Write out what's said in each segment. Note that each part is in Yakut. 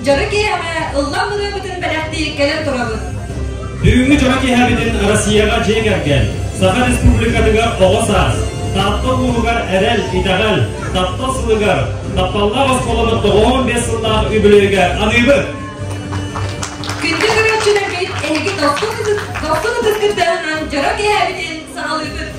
дьоро киэһэҕэ ыллам ырыабытын бэлэхтии кэлэн турабыт. Бүгүҥҥү дьоро киэһэбитин Россияҕа дьиэ кэргэн, Саха Республикатыгар оҕо саас, Таатта улууһугар эрэл, итэҕэл, таптал сылыгар, тапталлаах оскуолабыт 95 сыллаах үбүлүөйүгэр аныыбыт! Күндү көрөөччүлэрбит, эһиги дохсун ытыскыттарынан дьоро киэһэбитин саҕалыыбыт!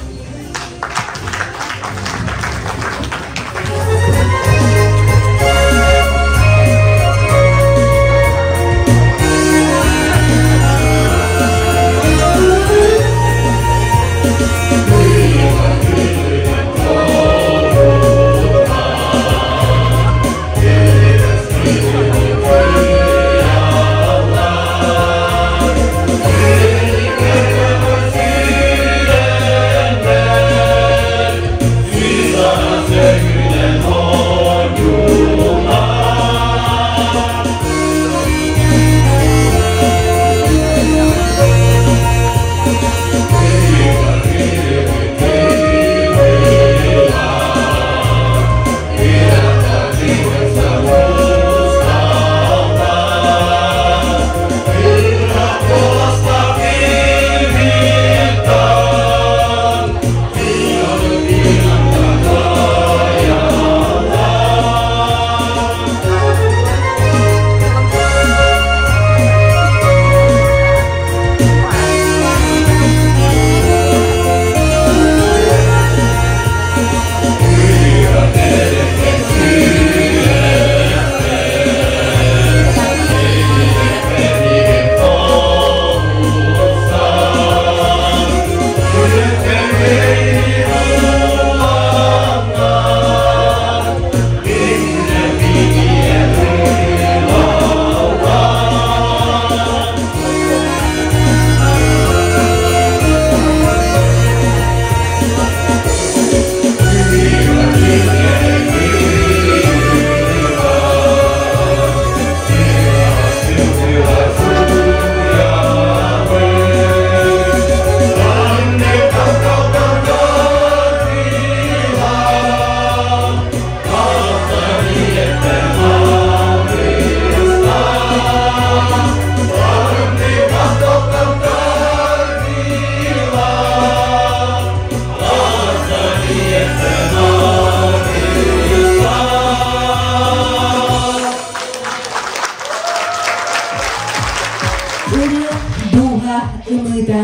Ырыа дууһа ымыыта,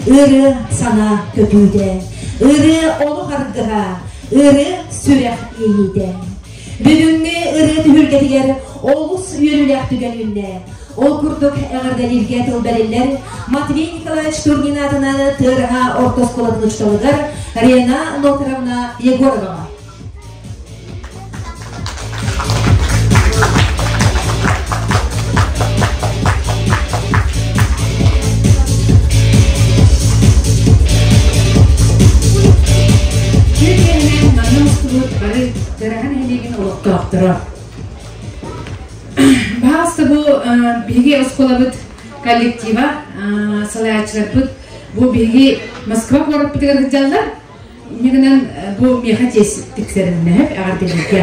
ырыа санаа көтүүтэ, ырыа олох аргыһа, ырыа сүрэх иэйиитэ. Бүгүҥҥү ырыа түһүлгэтигэр олус үөрүүлээх түгэн үүннэ. Ол курдук эҕэрдэлииргэ тыл бэриллэр Матвей Николаевич Турнин аатынан Тыараһа орто оскуолатын учууталыгар Рена Нотаровна Егороваҕа. Киһи манна мустубут бары Тыараһа нэһилиэгин олохтоохторо. Баҕаста бу биһиги оскуолабыт коллектива, салайааччыларбыт бу биһиги Москва куораппытыгар сылдьаллар. Инньэ гынан бу миэхэ чиэс тиксэриннэһэр эҕэрдэлииргэ.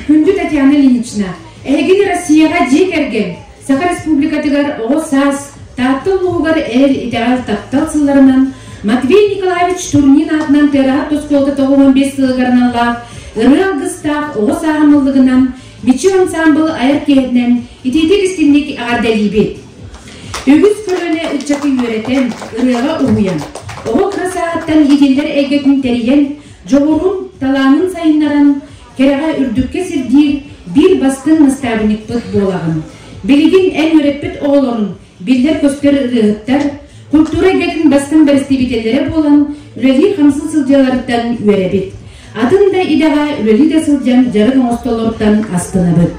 Күндү Татьяна Ильинична, эһигини Россияҕа дьиэ кэргэн, Саха Республикатыгар оҕо саас, Таатта улууһугар эр, итэҕэл, таптал сылларынан Матвей Николаевич Турнин аатынан Тыараһа оскуолата 95 сылыгар аналлаах ырыа алгыстаах оҕо сааһым ыллыгынан Мичил ансаамбыл айар киэһэтинэн итиитик истинник эҕэрдэлиибит. Үгүс көлүөнэ ыччаты үөрэтэн, ырыаҕа уһуйан, оҕо кыра сааһыттан иитиллэр эйгэтин тэрийэн, дьоҕурун, талаанын сайыннаран, кэрэҕэ үрдүккэ сирдиир биир бастыҥ настаабынньыкпыт буолаҕын. Билигин эн үөрэппит оҕолорун биллэр-көстөр ырыаһыттар, культура эйгэтин бастыҥ бэрэстэбиитэллэрэ буолан үлэлии-хамсыы сылдьалларыттан үөрэбит. Атын да идэҕэ үлэлии да сылдьан дьарык оҥостоллоруттан астынабыт.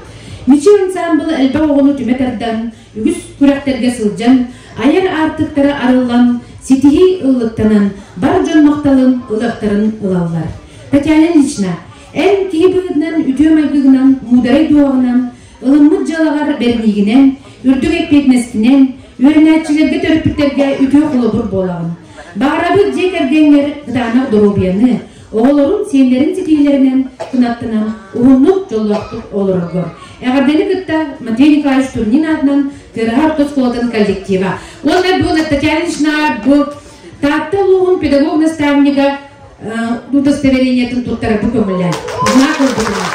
Мичил ансаамбыл элбэх оҕону түмэ тардан, үгүс күрэхтэргэ сылдьан, айар аартыктара арыллан, ситиһии ыллыктанан, бар дьон махталын ылыахтарын ылаллар. Татьяна Ильична, эн киһи быһыытынан үтүө майгыгынан, муударай дуоҕунан, ылыммыт дьыалаҕар бэриниигинэн, үрдүк эппиэтинэскинэн, үөрэнээччилэргэ төрөппүттэргэ үтүө холобур буолаҕын. Баҕарабыт дьиэ кэргэҥҥэр кытаанах доруобуйаны, Оҕолорун, сиэннэрин ситиһиилэринэн кынаттанан уһуннук, дьоллоохтук олороргор. Эҕэрдэни кытта Матвей Николаевич Турнин аатынан Тыараһа орто оскуолатын коллектива. Уонна бу Татьяна Ильична бу Таатта улууһун педагог-наставнига удостоверениетын туттарарбы көҥүллээн. Знак ылбытынан.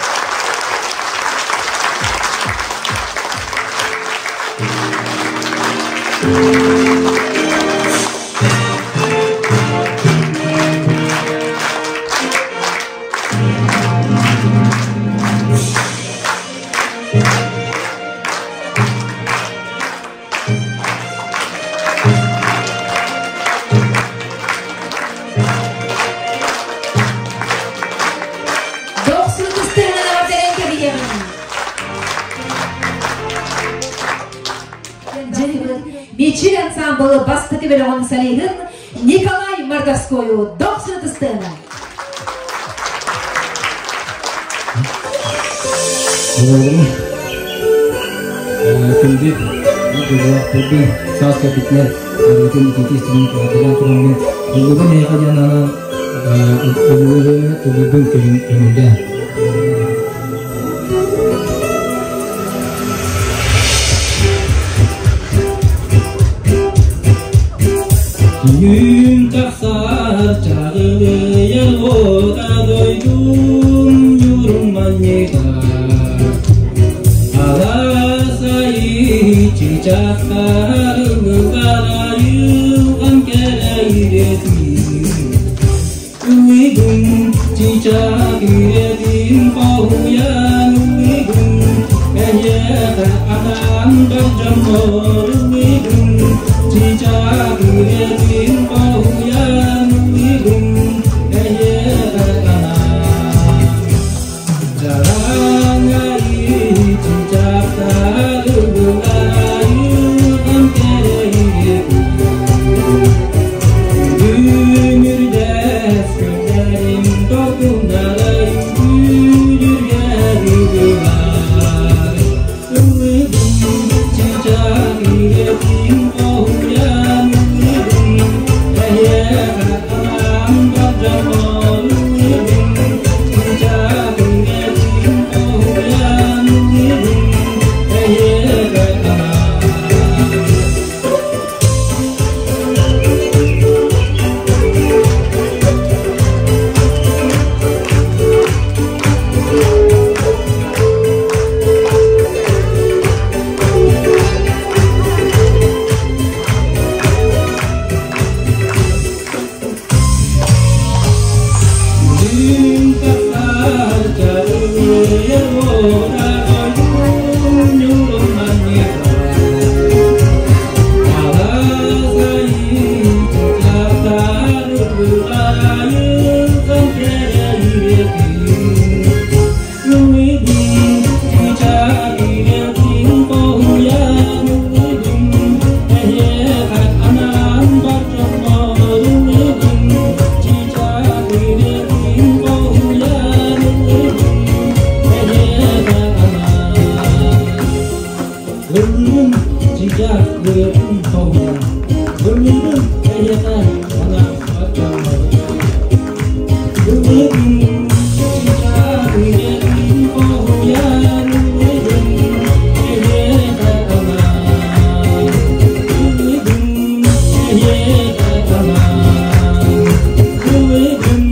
Мичил ансамблы бастакы бөлөҕүн солиһын Николай Мордовскойу дохсун ытыстыына. Күндү дойдулаахтарбын, саас кэлбитинэн ырыатын итиитэ истибин эҕэрдэлээн тураммын, ыллыбын эһиэхэ диэн анаан ыллыыры ыллыырбын көҥүллээн. Күн тахсар чаҕылыйар уота дойдум ньурун манньыта Аласайы чычахтар ыллыгар айылҕан кэрэ иретин Ыллыгым чычах иретин хоһуйан ыллыгым эйиэхэ анаан бар дьоммор ыллыгым чычах иретин хоһуйан ыллыгым эйиэхэ анаан Чараҥайы чычахтар ыллыгар айылҕан кэрэ иретин Күнүрдэс күннэрим толкуннарай күлүргэ дылылар Ыллыгым чычах иретин хоһуйан ыллыгым эйиэхэ анаан баржаммын ыллыгым чычах иретин хоһуйан ыллыгым эйиэхэ анаан. Күн тахсар чаҕылыйар уота ойуун ньурун Ыллыгым чычах ырыатын хоһуйан, ыллыгым эйиэхэ анаан бардаммын. Ыллыгым чычах ырыатын хоһуйан, ыллыгым эйиэхэ анаан. Ыллыгым эйиэхэ анаан. Ыллыгым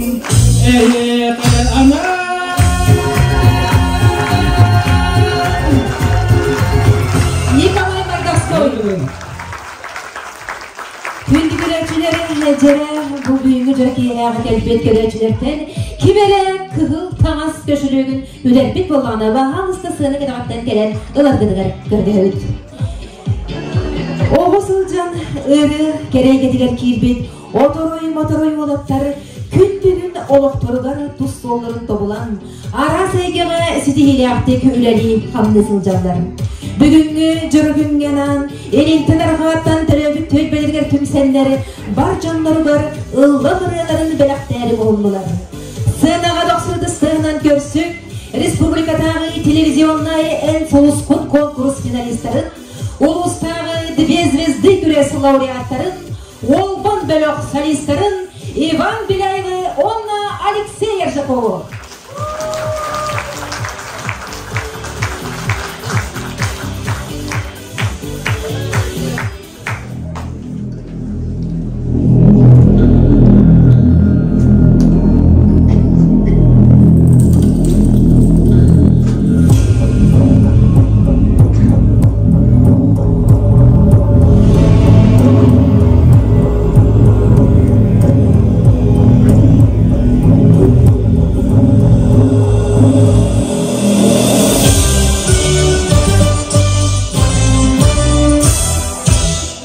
эйиэхэ анаан. Николай Мордовской. Күндү көрөөччүлэр, дьэрэ бу бүгүҥҥү дьоро киэһээҕи кэлбит көрөөччүлэртэн ким эрэ кыһыл таҥас көшүлүгүн үлэрбит буоллаҕына, баһаалыста сыана кэтэҕиттэн кэлэн ыларгытыгар көрдөһөбүт. Оҕо сылдьан ыры кэрэ эйгэтигэр киирбит оторой-моторой уолаттар күн бүгүн олохторугар тус суолларын тобулан, араас эйгэҕэ ситиһиилээхтик үлэлии-хамныы сылдьаллар. Бүгүҥҥү дьоро күҥҥэ анаан Илинтэн арҕааттан төрөөбүт түөлбэлэригэр түмсэннэр бар дьонноругар ыллам ырыаларын бэлэхтээри уһуллулар. Сыанаҕа дохсун ытыстыһынан көрсүк республикатааҕы телевизионнай Эн сулускун конкурс финалистарын, улуустааҕы Две звезды күрэс лауреаттарын, Уолбан бөлөх солистарын Иван Беляевы уонна Александр. Аржакову.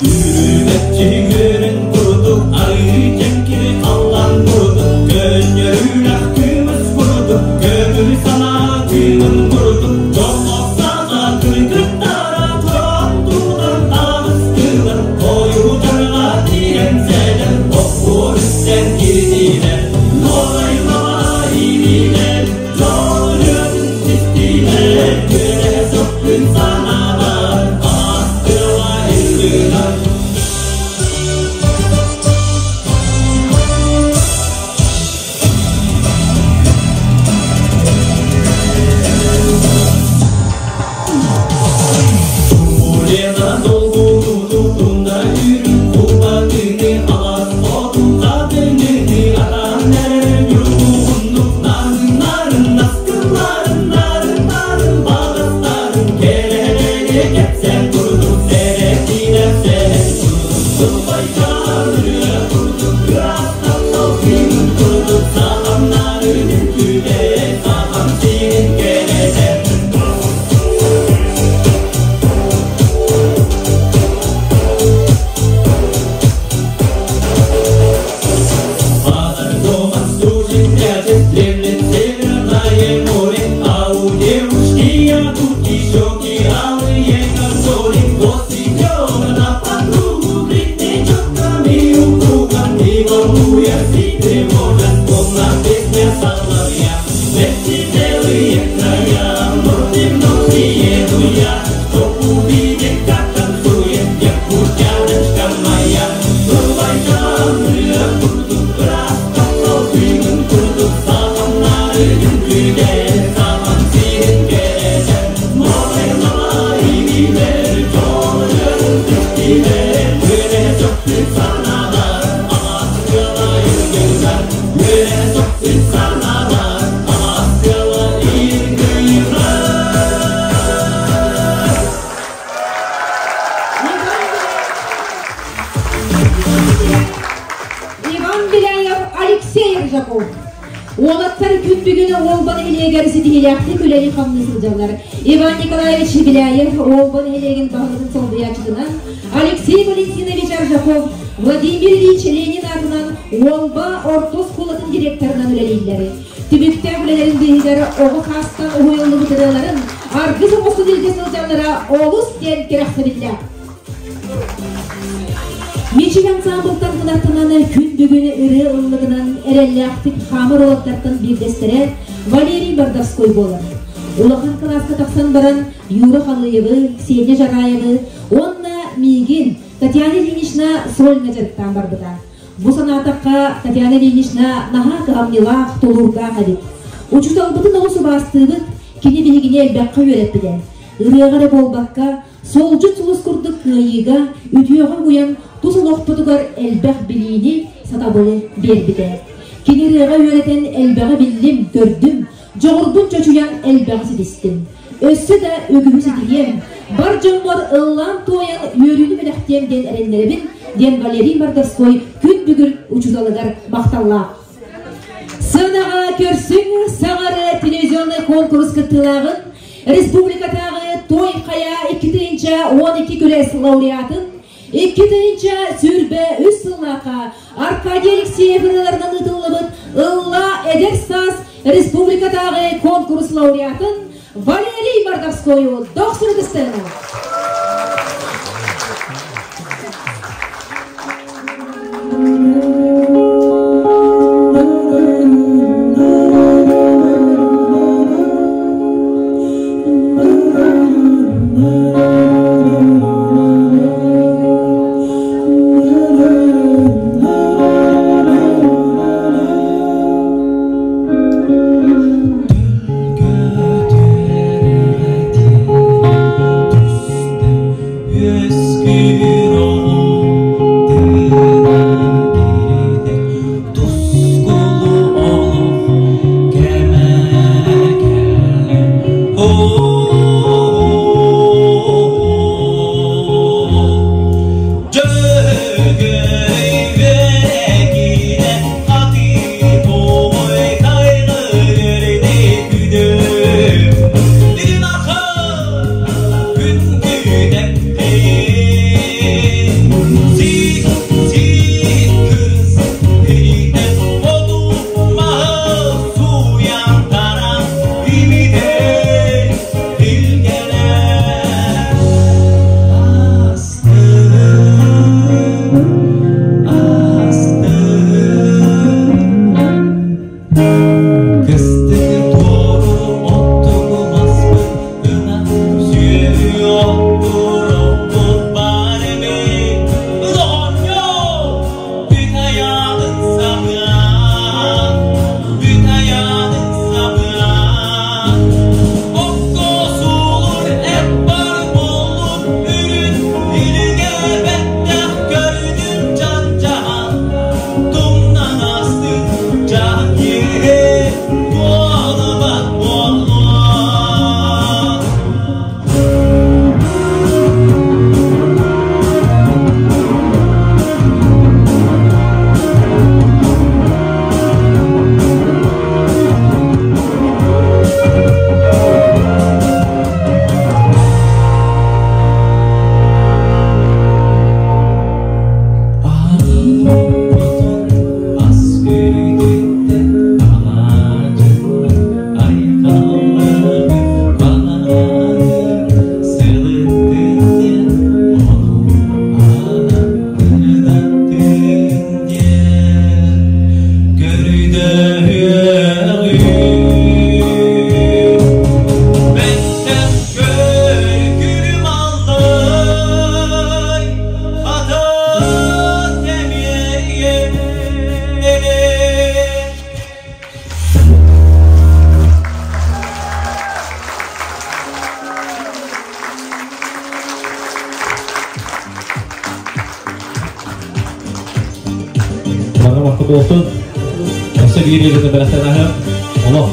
Үүнэччигирин курдук, арыы чэҥкири халлаан курдук, көнньөрүүлэх күмүс курдук, көҥүл санаа кыымын курдук, дьоллоох саха кыргыттара чороон тутан таҕыстылар, ойуутарга киирэн сэлэр, боппуор үстэн кирдилэр, нуорай-лалай илиилэр, дьоллорун систилэр, күөнэ сөхпүн санаабар, астыла ыллылар. Лена долгуну тунда үрүн кубатыны алас отун хатыныны атан эрэр ньургуһуннук нарын наскыларын нарын нарын багыстарын кэрэлэри кэпсээн курдук сэрэкинэ сэһэн курдук сылбайдары курдук ыраастан кыымын курдук сахамнарын үҥкүүтэ сахам сирин кэрэтэ. Под домом стужи прячет дремлет северное море, а у девушки ягодки щеки алые, как соли. Вот идет она по кругу, крикнет четками упруго, и волнуясь и тревожась, словно песня соловья. Эти белые края, вновь и вновь приеду я, чтоб увидеть, как танцует якутяночка моя. Иван Беляев, Алексей Ржаков. Уолаттар күн бүгүн Уолба нэһилиэгэр ситиһиилээхтик үлэлии-хамныы сылдьаллар. Иван Николаевич Беляев Уолба нэһилиэгин баһылыгын солбуйааччытынан, Алексей Валентинович Аржаков Владимир Ильич Ленин аатынан Уолба орто оскуолатын директорынан үлэлииллэр. Түмүктээх үлэлэрин быыһыгар оҕо саастан уһуйуллубут ырыаларын аргыс оҥостон илдьэ сылдьаллара олус диэн кэрэхсэбиллээх. Мичил ансаамбылтан кынаттанан күн бүгүн ырыа ыллыгынан эрэллээхтик хаамар уолаттартан биирдэстэрэ Валерий Бардовской буолар. Улахан кылааска тахсан баран Юра Халыевы, Ксения Жараевы уонна миигин Татьяна Ильинична сольно дьарыктаан барбыта. Бу санаатахха Татьяна Ильинична наһаа кыһамньылаах, тулуурдаах эбит. Учууталбытын олус убаастыыбыт, кини биһигини элбэххэ үөрэппитэ. Ырыаҕа эрэ буолбакка, Суолдьут сулус курдук кыайыыга, үтүөҕэ угуйан тус олохпутугар элбэх билиини, сатабылы биэрбитэ. Кини ырыаҕа үөрэтэн элбэҕи биллим, көрдүм, дьоҕурбун чочуйан элбэҕи ситистим. Өссө да үгүһү ситиһиэм, бар дьоммор ыллаан-туойан үөрүүнү бэлэхтиэм диэн эрэннэрэбин, диэн Валерий Мордовской күн бүгүн учууталыгар махталлаах. Сыанаҕа көрсүҥ саҥары телевизионнай конкурс кыттыылааҕын Республикатааҕы Той Хайа 2012 күрэс лауреатын 2023 сыллаахха Аркадий Алексеев ырыаларынан ыытыллыбыт Ылла эдэр саас республикатааҕы конкурс лауреатын Валерий Мордовскойу дохсун ытыстыына! Буолтун. Өссө биир ыйыты бэлэхтэн Олох,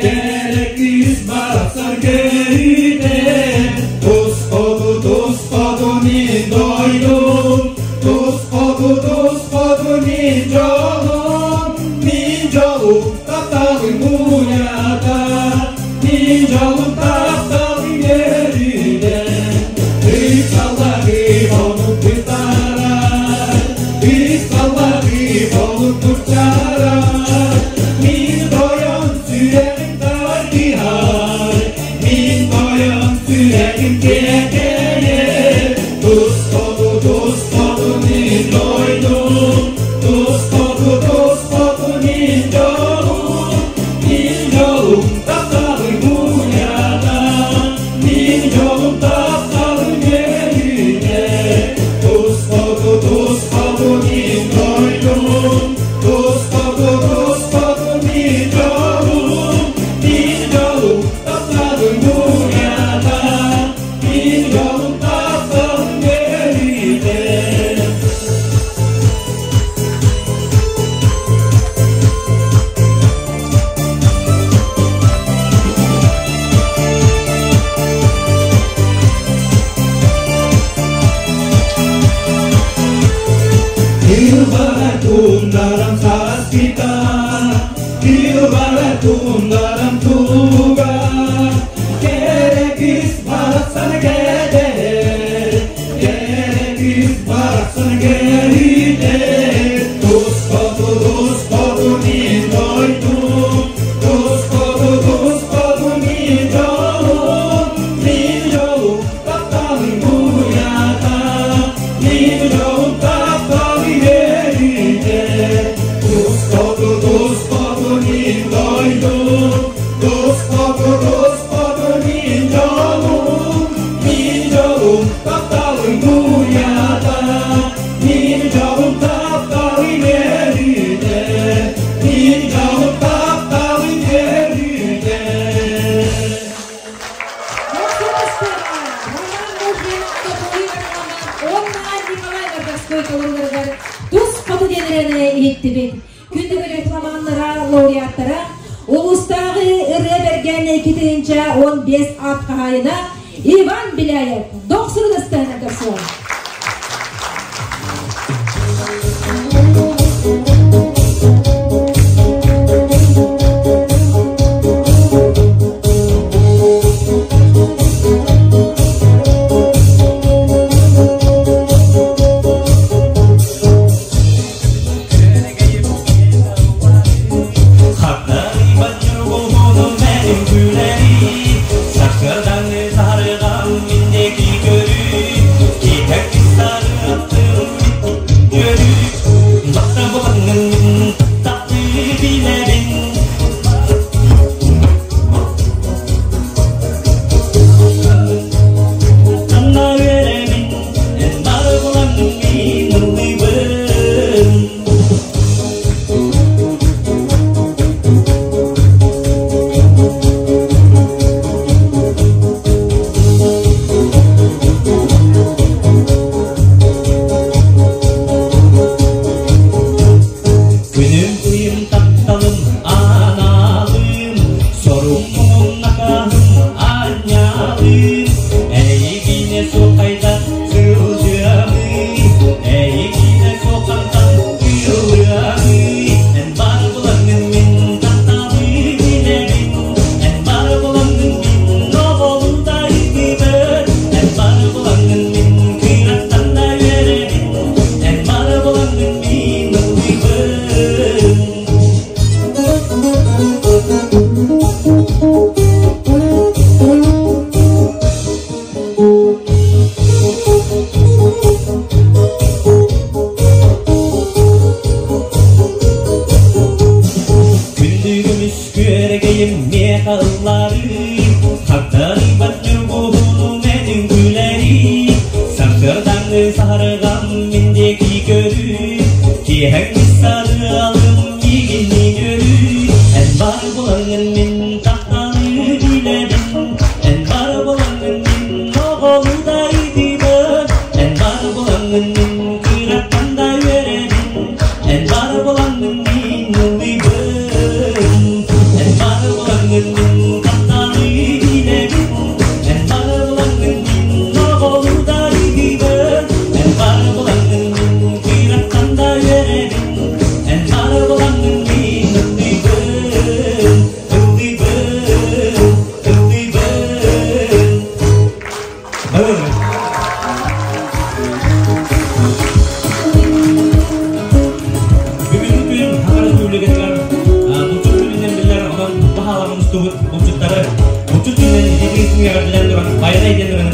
Kere kız baksar geride.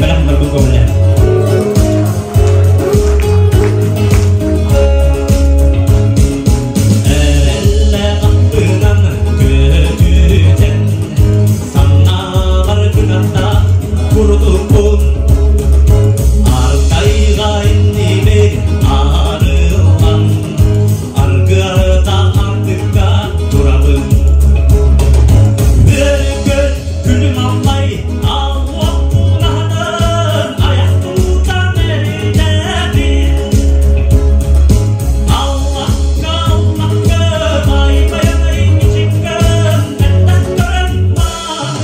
ырыаны бэлэх тутарбын көҥүллэһэбин. Эрэллээх аттынан көтүтэн, санаалар кынаттаах курдукпун. Артайга иннибэр арыллан, аргыарда артыкка турабын. Бөркөт күлүм аллай, алуоппунаһатын айах тутан эридэбин. Аллахка, аллахка, бай баянай мичиккэн, бэттэх көрөн маныылар.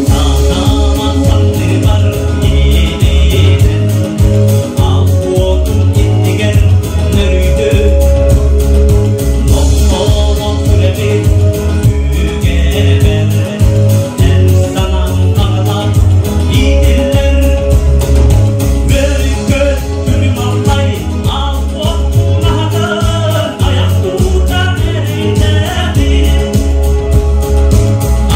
Санаама санныбар иининэн, ал уотун иннигэр нөрүйдү. Нохтолон сүрэбит түгэбэр, эн санаҥ аҕала иитиллэр. Бөркөт күлүм аллай, ал уотунаһатын айах тутан эридэбин.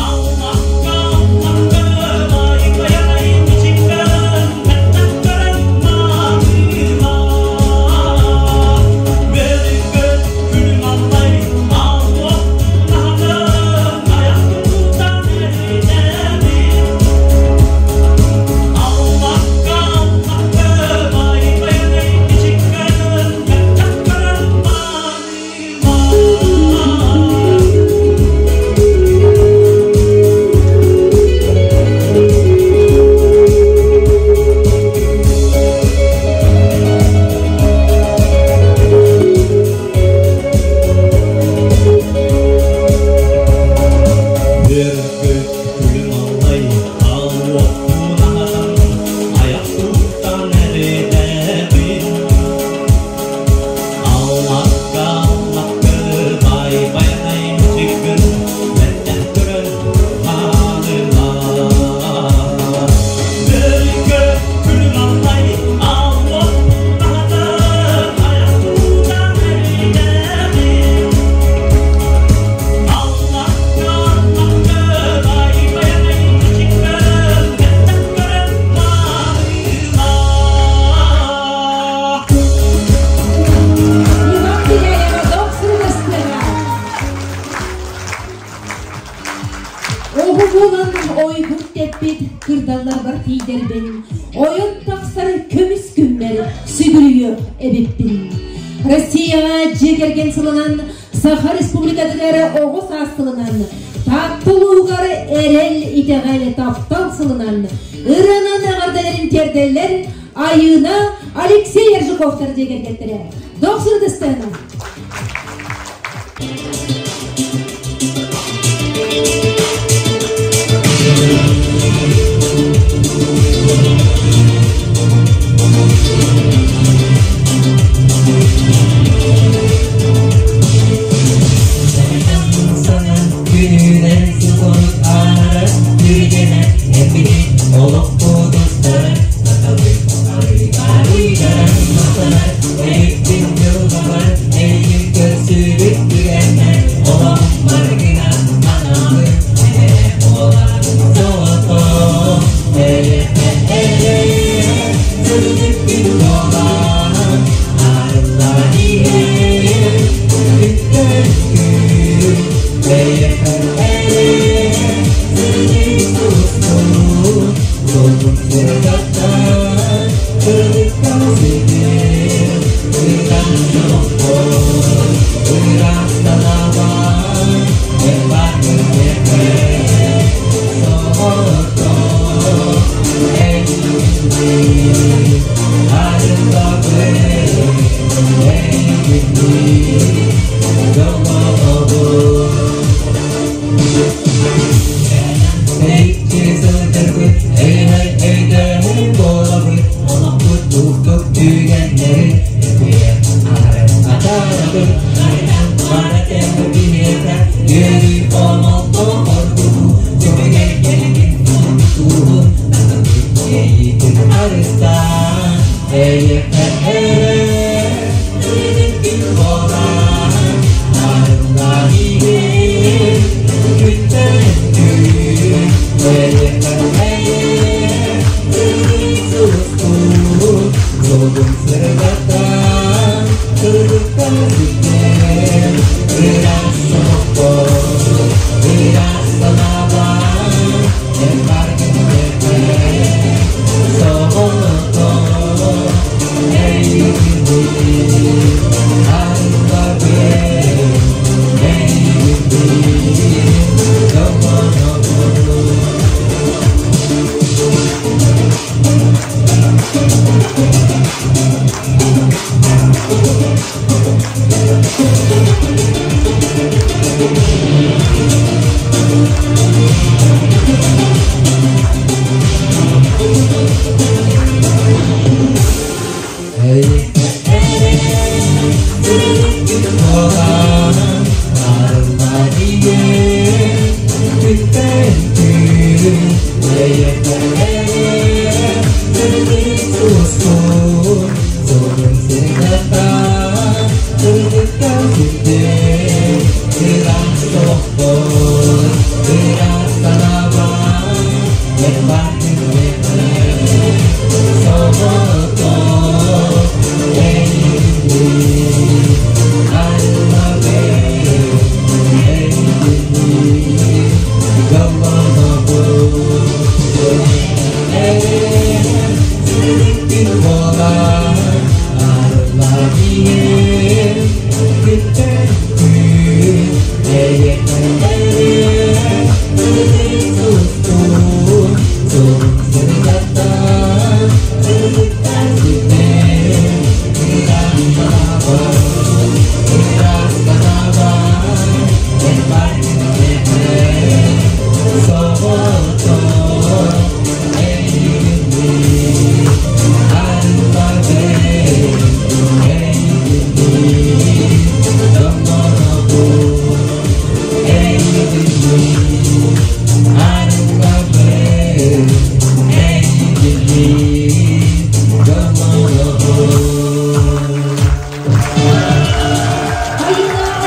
Аллахка, аллахка, бай баянай мичиккэн, бэттэх көрөн маныылар. Бөркөт күлүм аллай, ал уотунаһатын айах тутан эридэбин. Аллахка, аллахка, бай баянай мичиккэн, бэттэх көрөн маныылар. Бөркөт күлүм аллай, ал уоттунаһатын айах тутан эридэбин. Аллахка, аллахка, бай баянай мичиккин, бэттэх көрөн маанылар. Бөркөт күлүм аллай, ал уоттунаһатын айах тутан эридэбин. Аллахка, аллахка, бай баянай мичиккин, бэттэх көрөн маанылар. Иван Беляева, дохсун ытыстыаҕа. Оҕу буолан ойбут тэппит кырдалларбар тиийдэрбин, ойон тахсар көмүс күммэр сүгүрүйүөх эбиппин. Россияҕа дьиэ кэргэн сылынан, Саха Республикатыгар оҕо саас сылынан, Таатта улууһугар эрэл, итэҕэл, таптал сылынан ырыанан эҕэрдэлэрин тиэрдэллэр Айыына Алексей Аржаковтар дьиэ кэргэттэрэ. Дохсун ытыстыана! Сана күнүнэн сылонук аара түргэнэ эпини олохпутустара сатабы арыйдаран махтанар эбиппин дьылҕабар эйигин көрсүбүт түгэннэр олоҕум баргына анаабын эһэ буолар.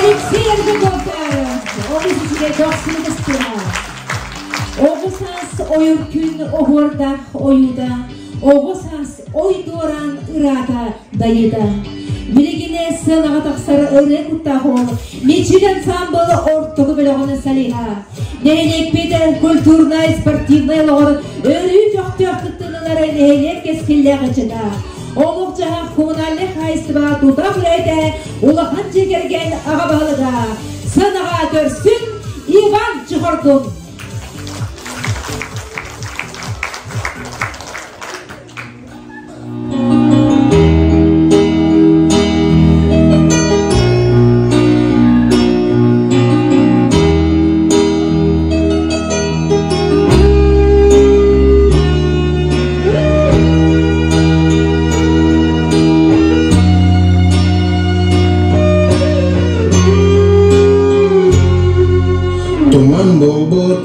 Алексей Аржаковтар, олус үчүгэй дохсун Оҕо саас ойор күн оһуордаах ойуута, оҕо саас ой дуораан ыраата дайыыта. Билигин сыанаҕа тахсар ырыа куттаах уол Мичил ансаамбыл ортоку бөлөҕүн солиһа. Нэһилиэкпит культурнай, спортивнай олоҕор өрүү көхтөөх кыттыылар нэһилиэк кэскиллээх ыччата. Олох-дьаһах коммунальнай хаһаайыстыба тутаах үлэһитэ улахан дьиэ кэргэн аҕа баһылыга сыанаҕа көрсүн Иван Чехордун. Туман буолбут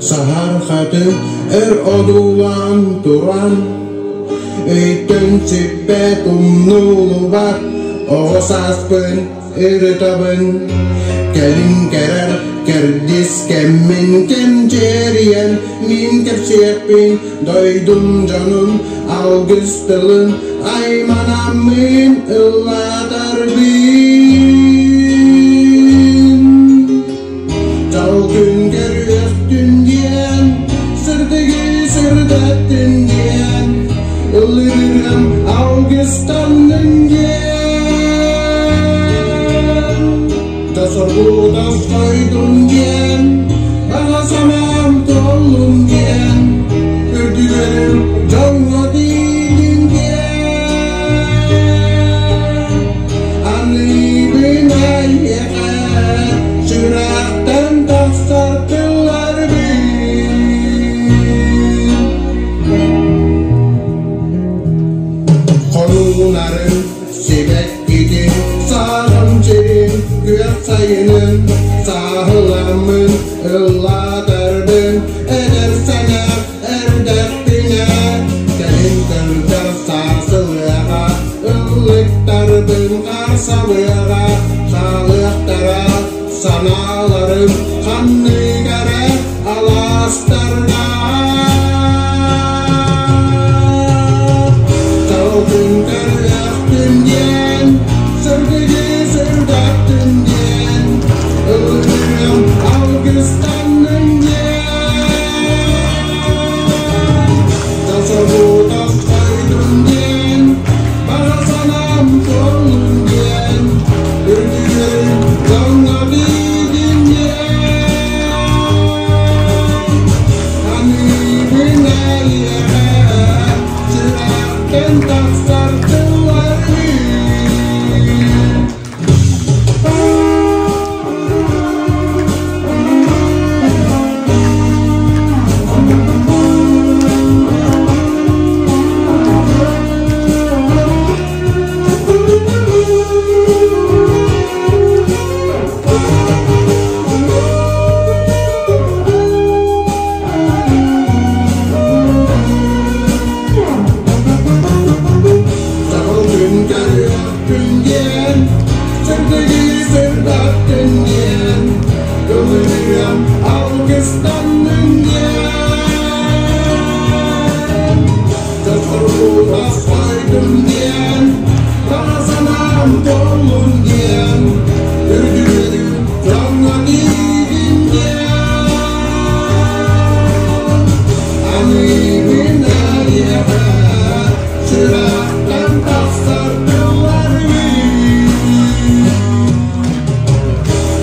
саһар хатыҥ өр одуулаан туран Өйтөн сүппэт умнуллубат оҕо сааспын ырытабын Кэлин кэрэр кэрдис кэммин кэмчиэрийэн мин кэпсиэхпин дойдум дьонун алгыс тылын айманаммын ыллатарбын Дьол күн көрүөхтүн диэн сырдыгы сырдаттын диэн ыллыырым алгыстаннын диэн Тосоргу тосхойдун диэн баҕа санаам туоллун диэн үрдүгэрим дьоҥҥо тиийдин диэн аныыбын эйиэхэ сүрэхтэн тахсар тылларбын Хонууларын сибэккитин саҕам сирин күөх сайынын сааһыламмын ыллаатарбын эдэр сэнэх эрдэхпинэ кэлин кырдьар саасылыаҕа ыллыктарбын харсабыаҕа хаалыахтара санааларым ханнык эрэ алаа. Аныыбын эйиэхэ сүрэхтэн тахсар тылларбын.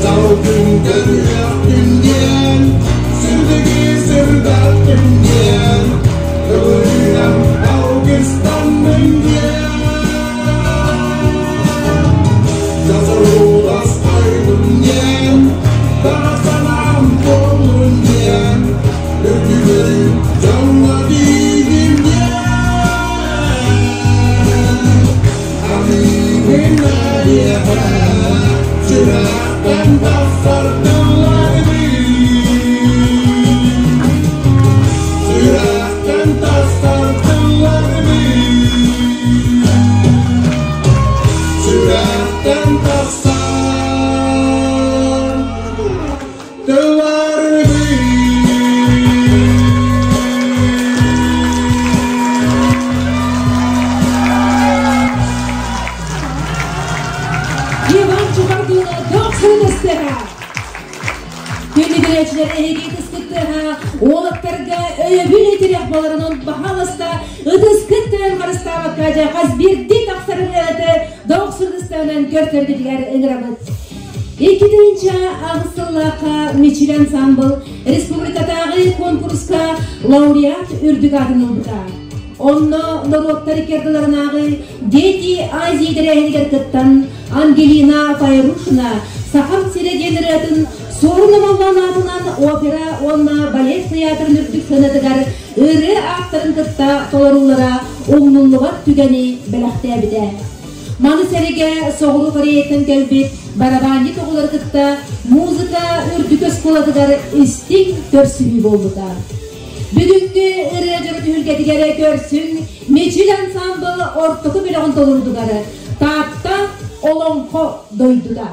Салгын көрүөхпүн диэн, сырдыгы сырдаттым диэн, ылыам алгыстанным диэн. Жазылууласпайдым диэн, баҕа санаам буоллун диэн, үрдүгүрү дьоҥҥо тиийдим диэн. Аныыбын эйиэхэ сүрэхтэн тахсар тылларбын. Сүрэхтэн тахсар тылларбын. Сүрэхтэн тахсар тылларбын. Иван Чукардуна дохсун ыстыха. Күндү көрөөччүлэр эһиги ытыскыттыха уолаттарга өйөбүл итирэх боларынан баһаласта ытыскыт тыын харыстаабакка дьэ хас биирдии тахсар ырыаты дохсун ыстыынан көрсөргүтүгэр ыҥырабыт. 2008 сыллаахха Мичил ансамбл республикатааҕы конкурска лауреат үрдүк аатын ылбыта. Онно норуоттар иккардыларынааҕы Дети Азии тэрээһинигэр кыттан Ангелина Файрушина Сахам сирэ диэн ырыатын Суорун Омоллоон аатынан опера уонна балет театрын үрдүк сыанатыгар ырыа ааптарын кытта толоруулара умнуллубат түгэни бэлэхтээбитэ. Маны сэргэ Соҕуруу Кореяттан кэлбит барабанньыт оҕолору кытта музыка үрдүк оскуолатыгар истиҥ көрсүһүү буолбута. Бүгүҥҥү ырыа дьоро түһүлгэтигэр көрсүҥ Мичил ансамбл ортоку бөлөҕүн толорутугар Таатта Олоҥхо дойдута.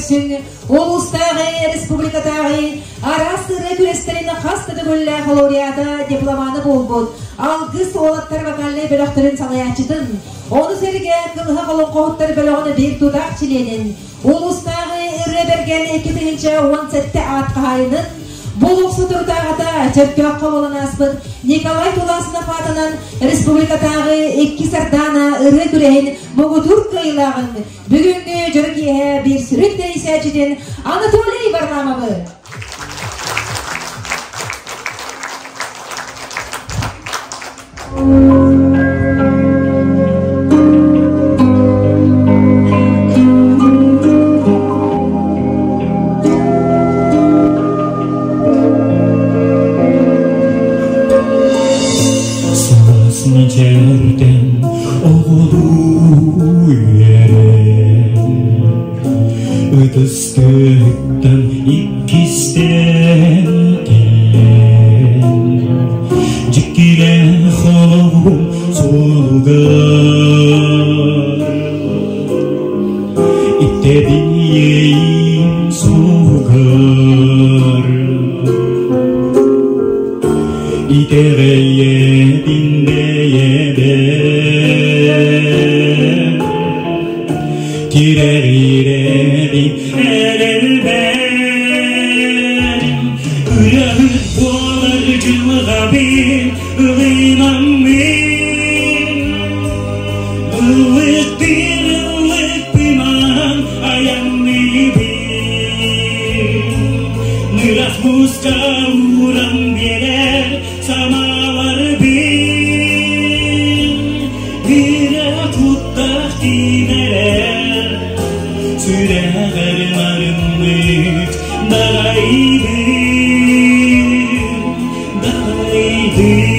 көрсүҥ, улуустааҕы, республикатааҕы араас ырыа күрэстэрин хас да төгүллээх лауреата дипломаны буолбут Алгыс уолаттар вокальнай бөлөхтөрүн салайааччытын, ону сэргэ Кылыһах олоҥхоһуттар бөлөҕүн биир тутаах чилиэнин, улуустааҕы ырыа бэргэн 2017 аат хаһаайынын, Бу соторутааҕыта Чөркөөххө буолан ааспыт Николай Туласынов аатынан республикатааҕы икки сардаана ырыа күрэһин муҥутуур кыайыылааҕын бүгүҥҥү дьоро киэһэ биир сүрүн тэрийсээччитин Анатолий Варламовы. Сылаас мичээртэн оҕолуу үөрэн, Ытыстыттан иккистээн кэлэн, Дьиктилээх олоҕум суолугар Иттэбин иэйиим суоһугар Итэҕэйэбин бэйэбэр Тирэҕирэбин эрэлбэр Ырыаһыт буолар дьылҕабын ылынаммын Ыллыктыыр ыллыкпынан айанныыбын Нырах муска ууран биэрэр санааларбын Бирэ куттах тиинэрэр сүрэҕэр нарыннык дарайдым, дарайдым.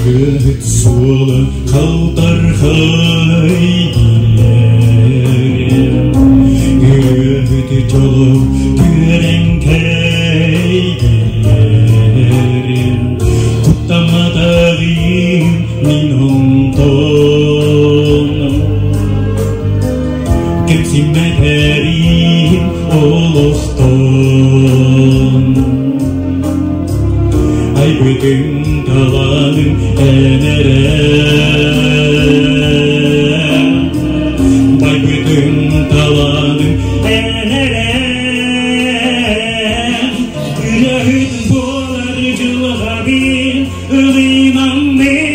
Үгүт суола халтархай диэр, Үгүт дьолу түөрэҥкэй диэр, Куттамматаҕым мин онтон Кэмсиммэтэрим олохтон Айбытым таланым эн эрэ Байбытым таланым эн эрэ Ырыаһыт буолар дьылҕабын ылынаммын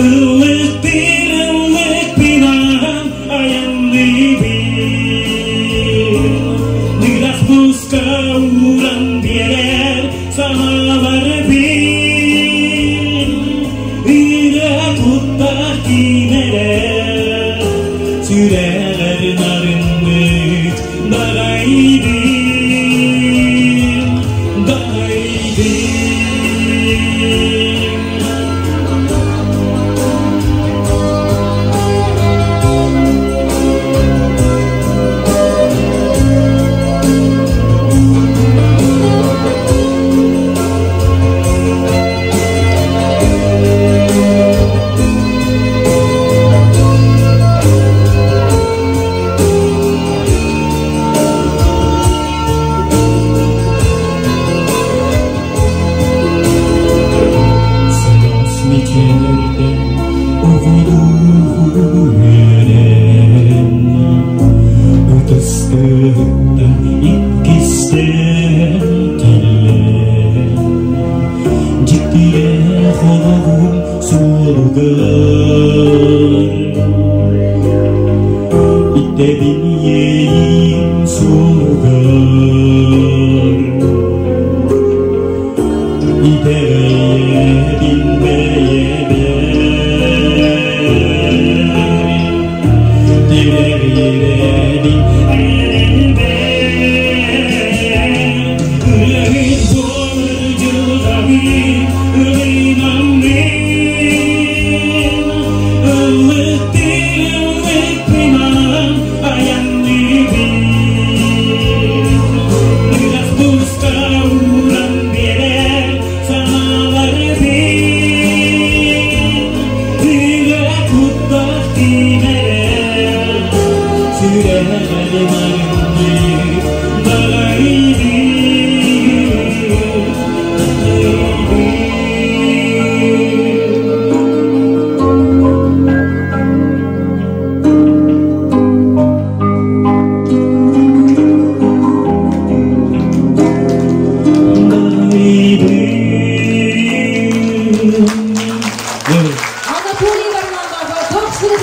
Ыллыктыыр ыллыкпынан айанныыбын Нырах муска ууран биэрэр санааларбын Ырыа куттаах киинэрэр сүрэҕэр нарыннык дарайдым, дарайдым.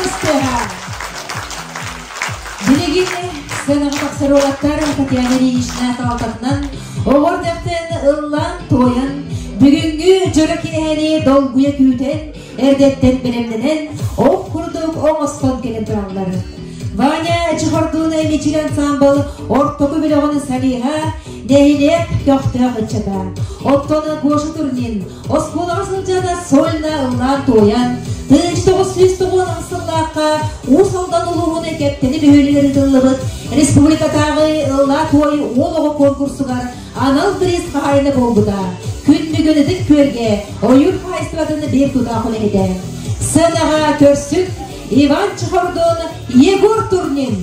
ытыс тыаһа. Билигин сценаҕа тахсар уолаттар Татьяна Ильинична салалтатынан оҕо эрдэхтэн ыллаан-туойан, бүгүҥҥү дьоро киэһэни долгуйа күүтэн, эрдэттэн бэлэмнэнэн, ох курдук оҥостон кэлэн тураллар. Ваня Чехордун Мичил ансаамбыл ортоку бөлөҕүн солиһа, нэһилиэк көхтөөх ыччата. Оттон Гоша Турнин оскуолаҕа сылдьан сольно ыллаан-туойан, 1990 сыллаахха Уус Алдан улууһун Кэптэни бөһүөлэгэр ыытыллыбыт республикатааҕы ыллаа-туой уол оҕо конкурсугар анал приз хаһаайына буолбута. Күн бүгүн Ытык Күөлгэ ойуур хаһаайыстыбатын биир тутаах үлэһитэ. Сценаҕа көрсүк Иван Чехордун, Егор Турнин.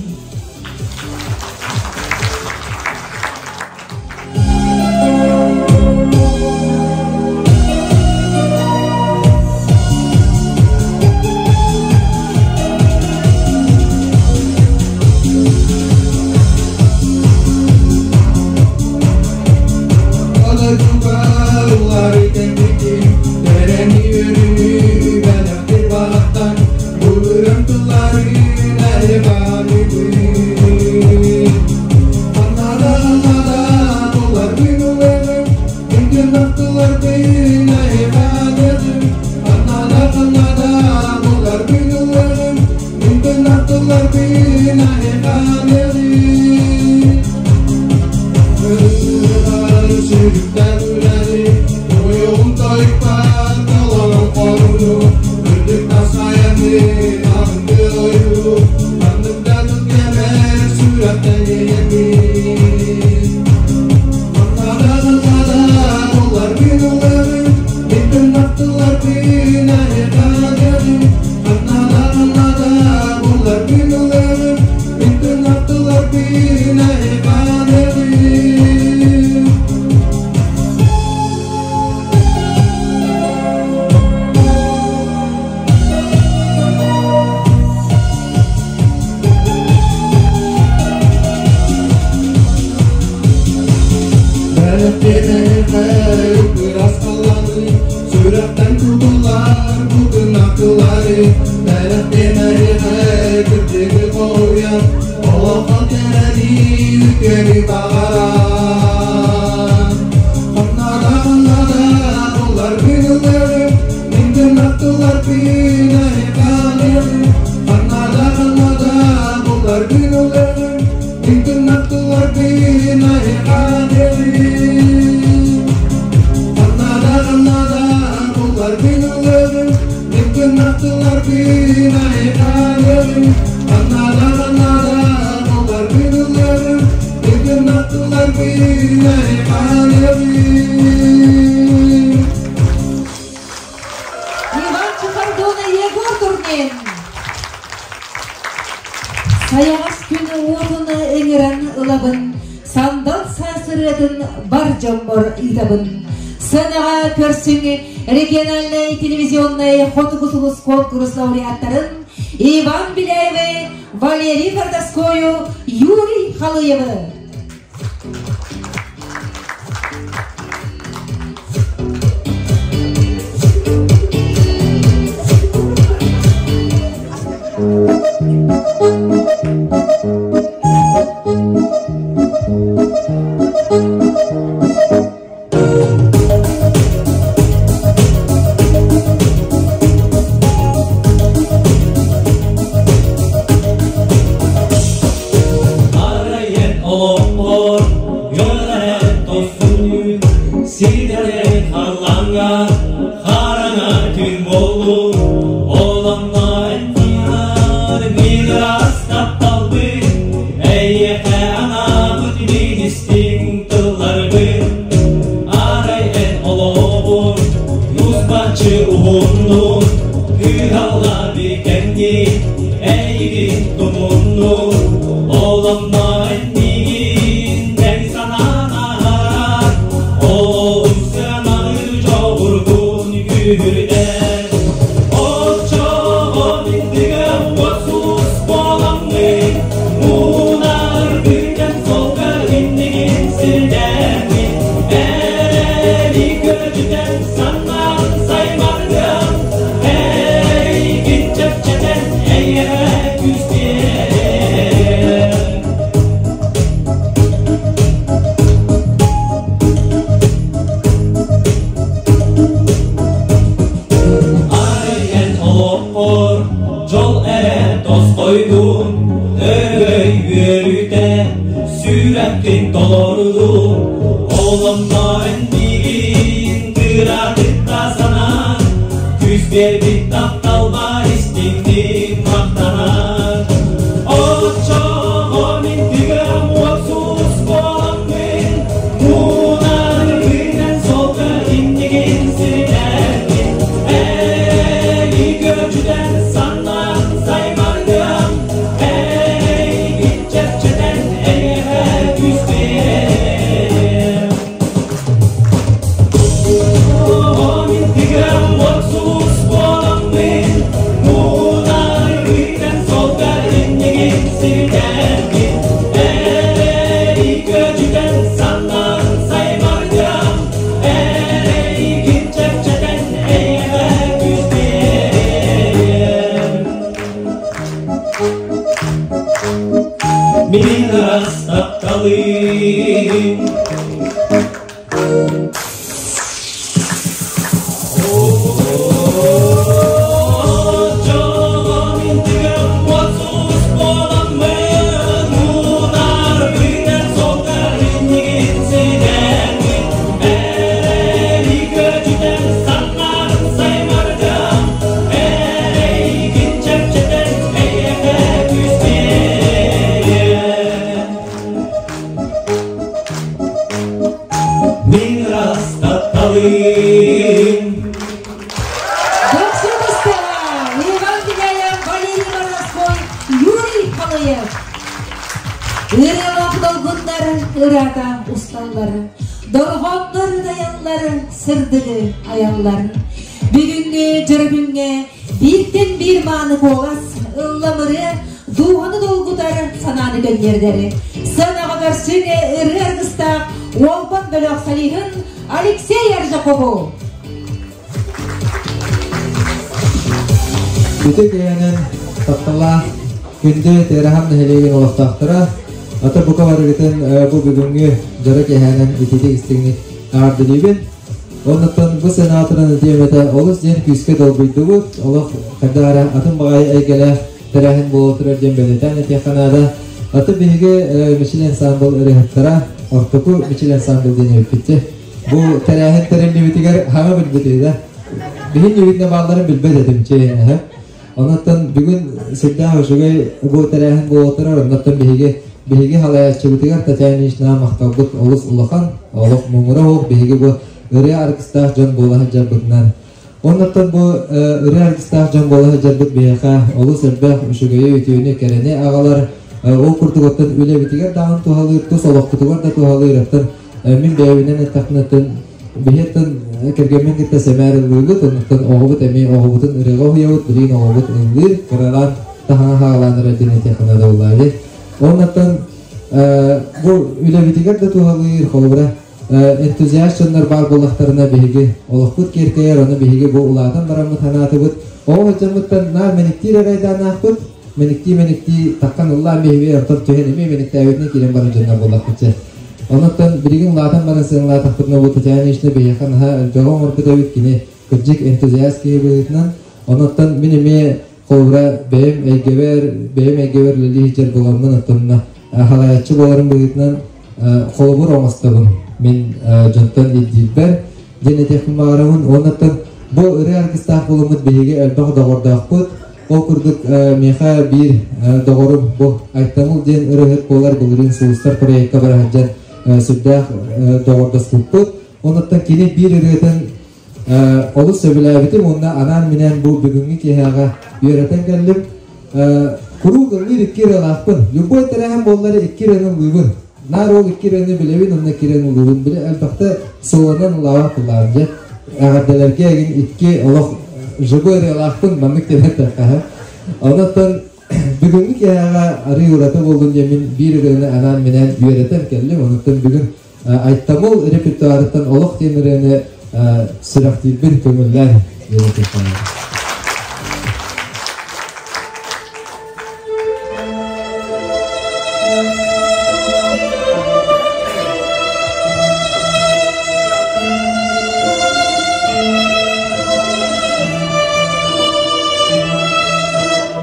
Иван Чехордун, Егор Турнин. Сайаҕас күн уотун ыҥыран ылабын, сандал саас ырыатын бар дьоммор ыытабын. Сыанаҕа көрсүҥ региональнай телевизионнай Хотугу сулус конкурс лауреаттарын Иван Беляевы, Валерий Бордоскою, Юрий Халыевы. Арайын олоқпор, Йөрән тосун Сидерен харланга, Хараңа түн болу, Оланна әттияр, Мирас тапталбы, Әйеқә анабыт Министин тылларбы. Арай эн олоғыр, Юзбачы уһуннун, Кыһалла бикенни, Эйгин тумуннун, Олонно эннигин Тэн санаанаар, Олоҕум сыананы Дьоҕургун күүһүрдэр. Оччоҕо миндигэ уот сулус буоламмын, Муунар бүтэн суолга иннигин сирдэммин, Эрэли көтүтэн санаан саймардым, Эйгин чэпчэтэн эйэ тосхойдун, өрөгөй үөрүүтэ сүрэхпин толордун. Олонно эн миигин кыратыкта санаан, күүс биэрбит тапталбар истиҥник махтанан. Оччоҕо мин тыгам уопсус буоламмын, муунан ырыынан солко иннигин сирдэрбин. Эри көрчүтэн саннан саймардым, эйгин чэпчэтэн эйэҕэ күүс биэриэм. Мин тыгам уопсус буоламмын, муунан ырыынан солко иннигин сирдэрбин. Эри көрчүтэн саннан саймардым, эйгин чэпчэтэн эйэҕэ күүс биэриэм. Мин ыраас тапталым. Мин ыраас тапталым. Дохсун Стелла, Иван Беляев, Валерий Боровской, Юрий Халыев. Ырыалаах долгуннар ыраата усталлар, дорҕооннор дайаллар, сырдыгы айаллар. Бүгүҥҥү дьөрүбүҥҥэ бииртэн биир мааны куолас, ылламыры, дууһаны долгутар санааны көнньүөрдэр. Сыанаҕа көрсүҥ ырыа аргыстаах Уолбан бөлөх солиһын Алексей Аржакову. Үтө киһинэн тапталаах күндү Тыараһам нэһилиэгин олохтоохторо, ата бука барыгытын бу бүгүҥҥү дьоро киэһээнэн ититик истиҥник эҕэрдэлиибин. Оннуттан бу сенаторын этиэм олус диэн күүскэ долгуйдубут, олох хайдах эрэ атын баҕайы эйгэлээх тэрээһин буола турар диэн бэлиэтээн этиэххэ наада. Аты биһиги Мичил ансамбл ырыаһыттара, ортоку Мичил ансамбл диэн эбиппитти. Бу тэрээһин тэриллибитигэр хаҥа билбитий да. Биһин үгүнне баалларын билбэт этим чэйэнэһэ. Онуттан бүгүн сүрдээх үчүгэй бу тэрээһин буола турар. Оннуттан биһиги биһиги халайааччыбытыгар Татьяна Ильиничнаҕа махталбыт олус улахан, олох муҥура суох биһиги бу ырыа аргыстаах дьон буола сылдьарбытынан. Оннуттан бу ырыа аргыстаах дьон буола сылдьарбыт биһиэхэ олус элбэх үчүгэйи, үтүөнү, кэрэни аҕалар. Ол курдук оттон үлэбитигэр даҕаны туһалыыр, тус олохпутугар да туһалыыр. Оттон мин бэйэбинэн эттэхпинэ, биһиэттэн кэргэммин кытта сэмээр ыллыыбыт, оннуктан оҕобут эмиэ оҕобутун ырыаҕа уһуйабыт, билигин оҕобут ыллыыр, кыралаан таһаҥа хаалаан эрэр диэн этиэххэ наада буоллаҕа. Оннуттан бу үлэбитигэр да туһалыыр, холобура, энтузиаст дьоннор баар буоллахтарына биһиги олохпут киэркэйэр, ону биһиги бу улаатан бараммыт санаатыбыт. Оҕо сылдьаммыттан наар мэниктиир эрайдааннаахпыт, мэниктии-мэниктии таххан ыллаан биһиги ортон түһэн эмиэ мэниктээбитинэн киирэн барар дьоннор буоллахпыт. Онуттан билигин улаатан баран сыаналаатахпытына бу Татьяна Ильинична биһиэхэ наһаа элбэҕи оҥорбут эбит, кини кырдьык энтузиаст киһи быһыытынан. Онуттан мин эмиэ холобура бэйэм эйгэбэр, бэйэм эйгэбэр үлэлии сылдьар буоламмын, оттон халайааччы буоларым быһыытынан холобур оҥостобун мин дьонтон ирдиирбэр диэн этиэхпин баҕарабын. Онуттан бу ырыа аргыстаах буоламмыт биһиги элбэх доҕордоохпут. Ол курдук миэхэ биир доҕорум бу Айтамыл диэн ырыаһыт буолар, былырыын Сулустар проекка бара сылдьан сүрдээх доҕордоспуппут. Онуттан кини биир ырыатын олус сөбүлээбитим уонна анаан-минээн бу бүгүҥҥү киэһээҕэ үөрэтэн кэллим. Куруук ыллыыр икки ырыалаахпын. Любой тэрээһин буоллар икки ырыаны ыллыыбын. Наар ол икки ырыаны билэбин уонна икки ырыаны ыллыыбын. Били элбэхтэ солонан ыллаабат ыллаабын дьэ. Эҕэрдэлэргэ эгин икки олох живой ырыалаахпын маннык диэн эттэххэ. Онон бүгүҥҥү киэһээҕэ арыый ураты буоллун диэн мин биир ырыаны анаан-минээн үөрэтэн кэллим. Онуттан бүгүн Айтамыл репертуарыттан Олох диэн ырыаны сүрэхтиирбин көҥүллээн диэн этиэххэ.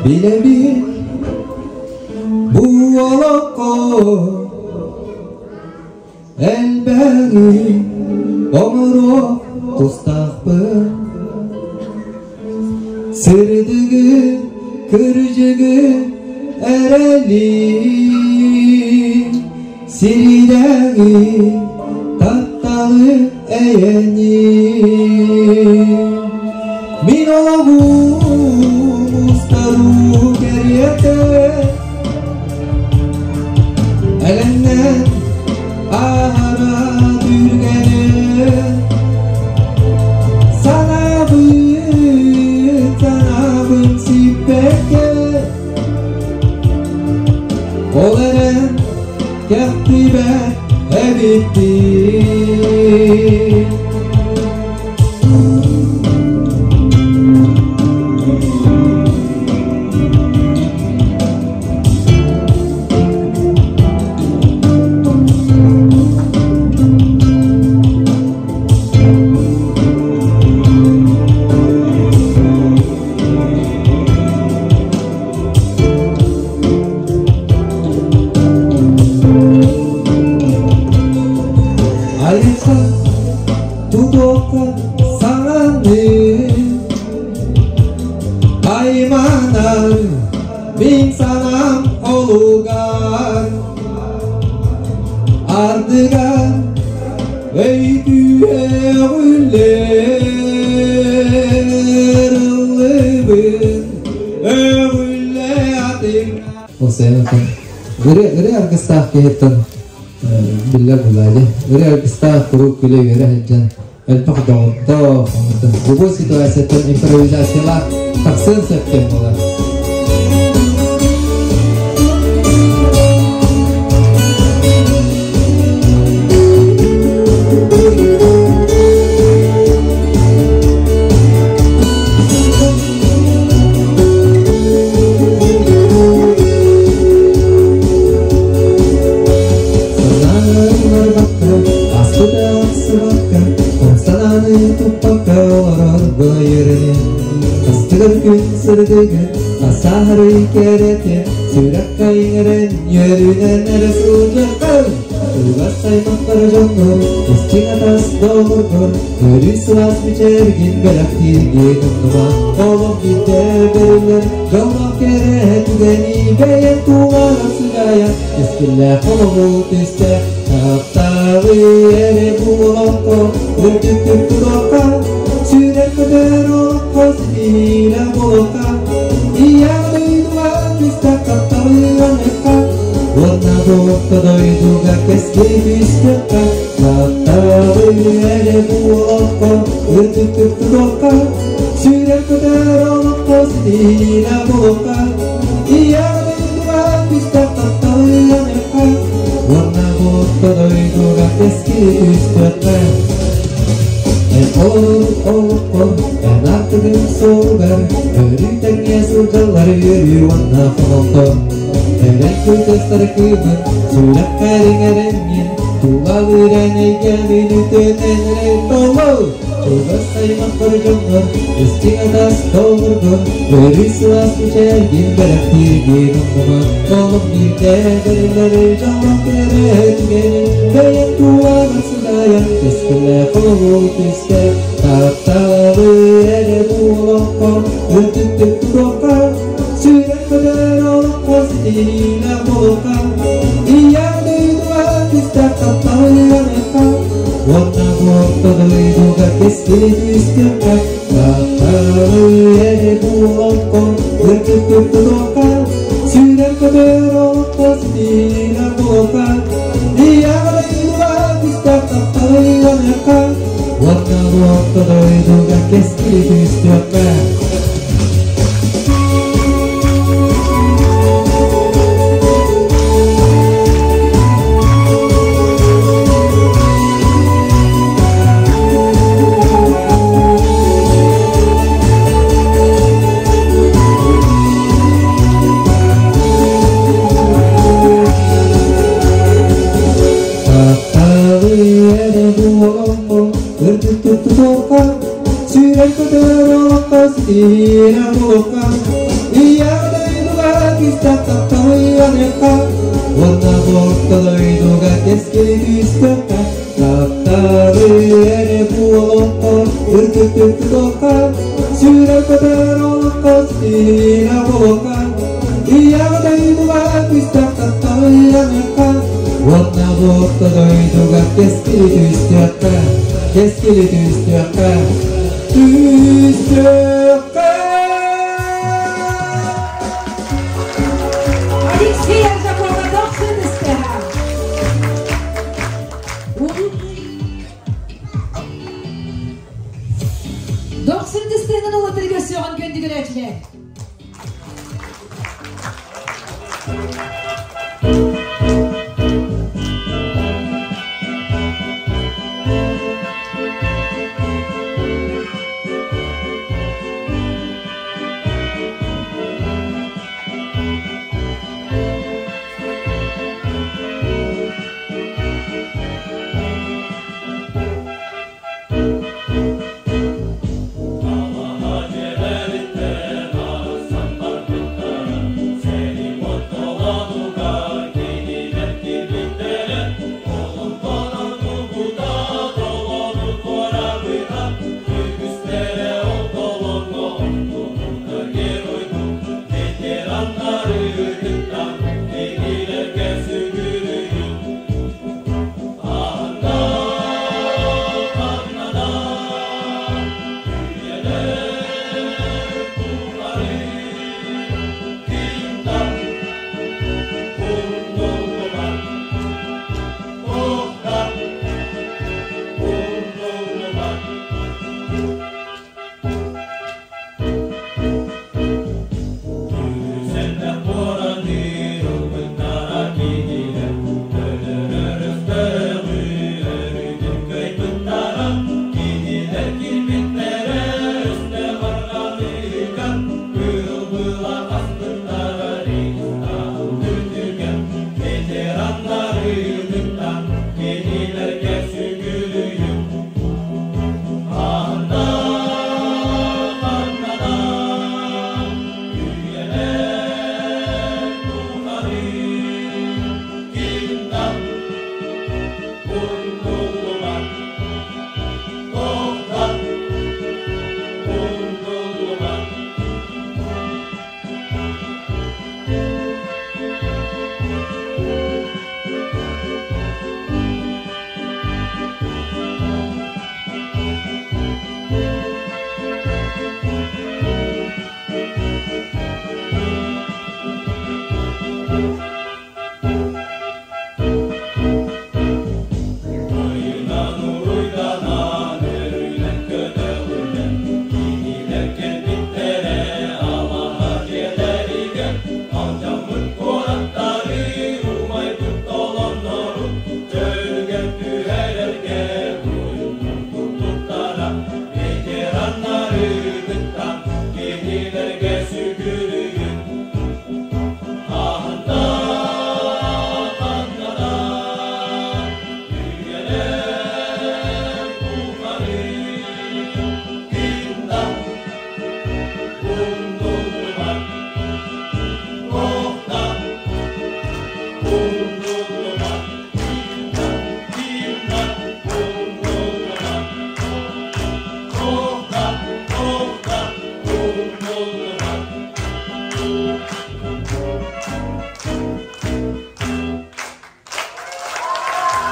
Билэбин. Бу олоххо элбэҕи оҥоруо тустаахпын. Сырдыгы, кырдьыгы эрэли, сирдээҕи тапталы эйэни. Мин олоҕум устаруу кэриэтэ, элэннэн аһара түргэнэ. Санаабын, санаабын сиппэккэ, ол эрэн кэхтибэт эбиппин. Айылҕа тутуохха саҥаны, айманар мин санаам олугар. Ардыгар өй күүһэ ыллыбын, өҕүллэ атыҥ. Ол сайын ырыа аргыстаах киһиттэн биллэр булаады. Ырыа аргыстаах куруук күлэ-үөрэ сылдьан элбэх доҕордоох, любой ситуацияттан импровизациялаах тахсыан сөп кэм буолар. Астыгар күн сырдыгын, асаһары кэрэтин, сүрэххэ иҥэрэн, үөрүүнэн эрэ сылдьаргар. Чугас аймахтар дьоҥҥор, истиҥ атас доҕоргор, өрүү сылаас мичээргин бэлэхтииргин умнума. Олох биирдэ бэриллэр, дьоллоох кэрэ түгэни бэйэҥ тулаҕар сыдьаайа, кэскиллээх олоҕу түстэ. Тапталы эрэ бу олоххо, үрдүктүк тутуохха, сүүрэр көтөр олоххо ситиһиилээх буолуохха. Ийэ дойдуга түстэх тапталы аныахха, уонна бу орто дойдуга кэскил түстүөххэ. Тапталы эрэ бу олоххо, үрдүктүк тутуохха, сүүрэр көтөр олоххо ситиһиилээх буолуохха. Ийэ дойдуга түстэх тапталы аныахха, уонна бу орто дойдуга кэскил түстүөххэ. Эн олоххо, эн артыгын суолугар, өрүү тэҥҥэ сылдьаллар үөрүү уонна хомолто. Эрэн күүтэстэр кыымын, сүрэххэр иҥэрэҥҥин, тулалыыр эн эйгэни үтүөнэн эрэ толор. Чугас аймахтар дьоҥҥор, истиҥ атас доҕоргор, өрүү сылаас мичээргин бэлэхтииргин умнума. Олох биирдэ бэриллэр дьоллоох кэрэ түгэни, бэйэҥ тулаҕар сыдьаайан, кэскиллээх олоҕу түстэ. Тапталы эрэ бу олоххо, үрдүктүк тутуохха, сүүрэн көтөр олоххо ситиһиилээх буолуохха. Ийэ дойдуга түстэх тапталы аныахха, уонна бу орто дойдуга кэскили түстүөххэ. Тапталы эрэ бу олоххо, үрдүктүк тутуохха, сүүрэн көтөр олоххо ситиһиилээх буолуохха. Ийэ дойдуга түстэх тапталы аныахха, уонна бу орто дойдуга кэскили түстүөххэ. Тапталы эрэ бу олоххо, үрдүктүк тутуохха, сүүрэн көтөр олоххо ситиһиилээх буолуохха. Ийэ дойдуга күстэх тапталыаныхха, Уонна орто дойдуга кэскили түстөххө, Тапталы эрэ буолуохха, үрдүктүк тутуохха, Сүрэх көтөр олоххо ситиһиилээх буолуохха, Ийэҕэ дойдуга күстэх тапталыаныхха, Уонна орто дойдуга кэскили түстүөххэ, кэскили түстүөххэ, түстүөххэ. Алексей Аржакова дохсун ыстыһа. Дохсун ыстыһынан улатыр көрсүөҕүн күндүгүрөөчүлэр.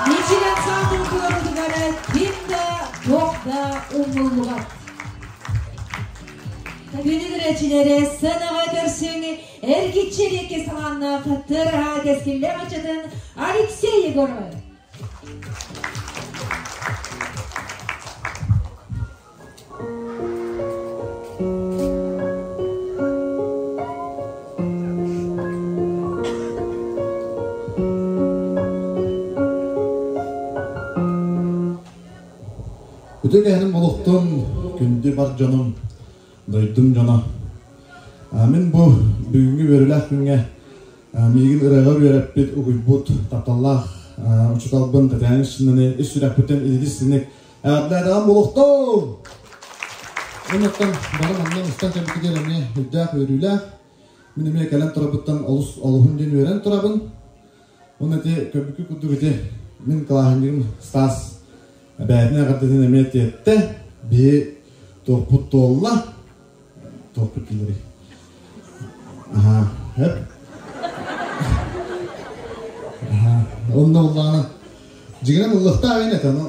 Мичилэн саатын кулабытыгар ким да, туох да умнуллубат. Күнүгүрээчилэри сыанаҕа көрсүҥ эргиччи диэки салааннаах тыараһа кэскиллээх ыччатын Алексей Егоров. Үтүө кэһэним олохтон күндү бар дьонум, дойдум дьоно. Мин бу бүгүҥҥү үөрүүлээх күҥҥэ миигин ырыаҕа үөрэппит, угуйбут тапталлаах учууталбын Татьяна Ильиничнаны ис сүрэхпиттэн илдьи-синик Эҕэрдэлээтэҕим буолуохтун! Оннуттан бары манна мустан кэлбитигэр эмиэ үрдээх үөрүүлээх. Мин эмиэ кэлэн турабыттан олус олуһун диэн үөрэн турабын. Уонна ити көрбүккүт курдук ити мин кылааһынньыгым Стас бэйэтин эҕэрдэтин эмиэ тиэттэ. Биһи туохпут туолла. Туохпут дииллэрий? Аһаа, хөп. Аһаа, онно ыллаҕына дьиҥинэн ыллыахтаах ини этэ, ону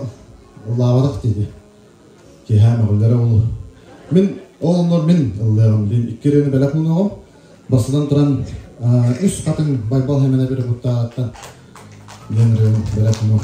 ыллаабатах диэки. Киэһээ мөҕүллэрэ буолуо. Мин ол оннор мин ыллыаҕым диэн икки ырыаны бэлэх уунуоҕум. Бастатан туран үс хатыҥ Байбал Хэмэнэ Бирабуттааҕыттан диэн ырыаны бэлэх уунуом.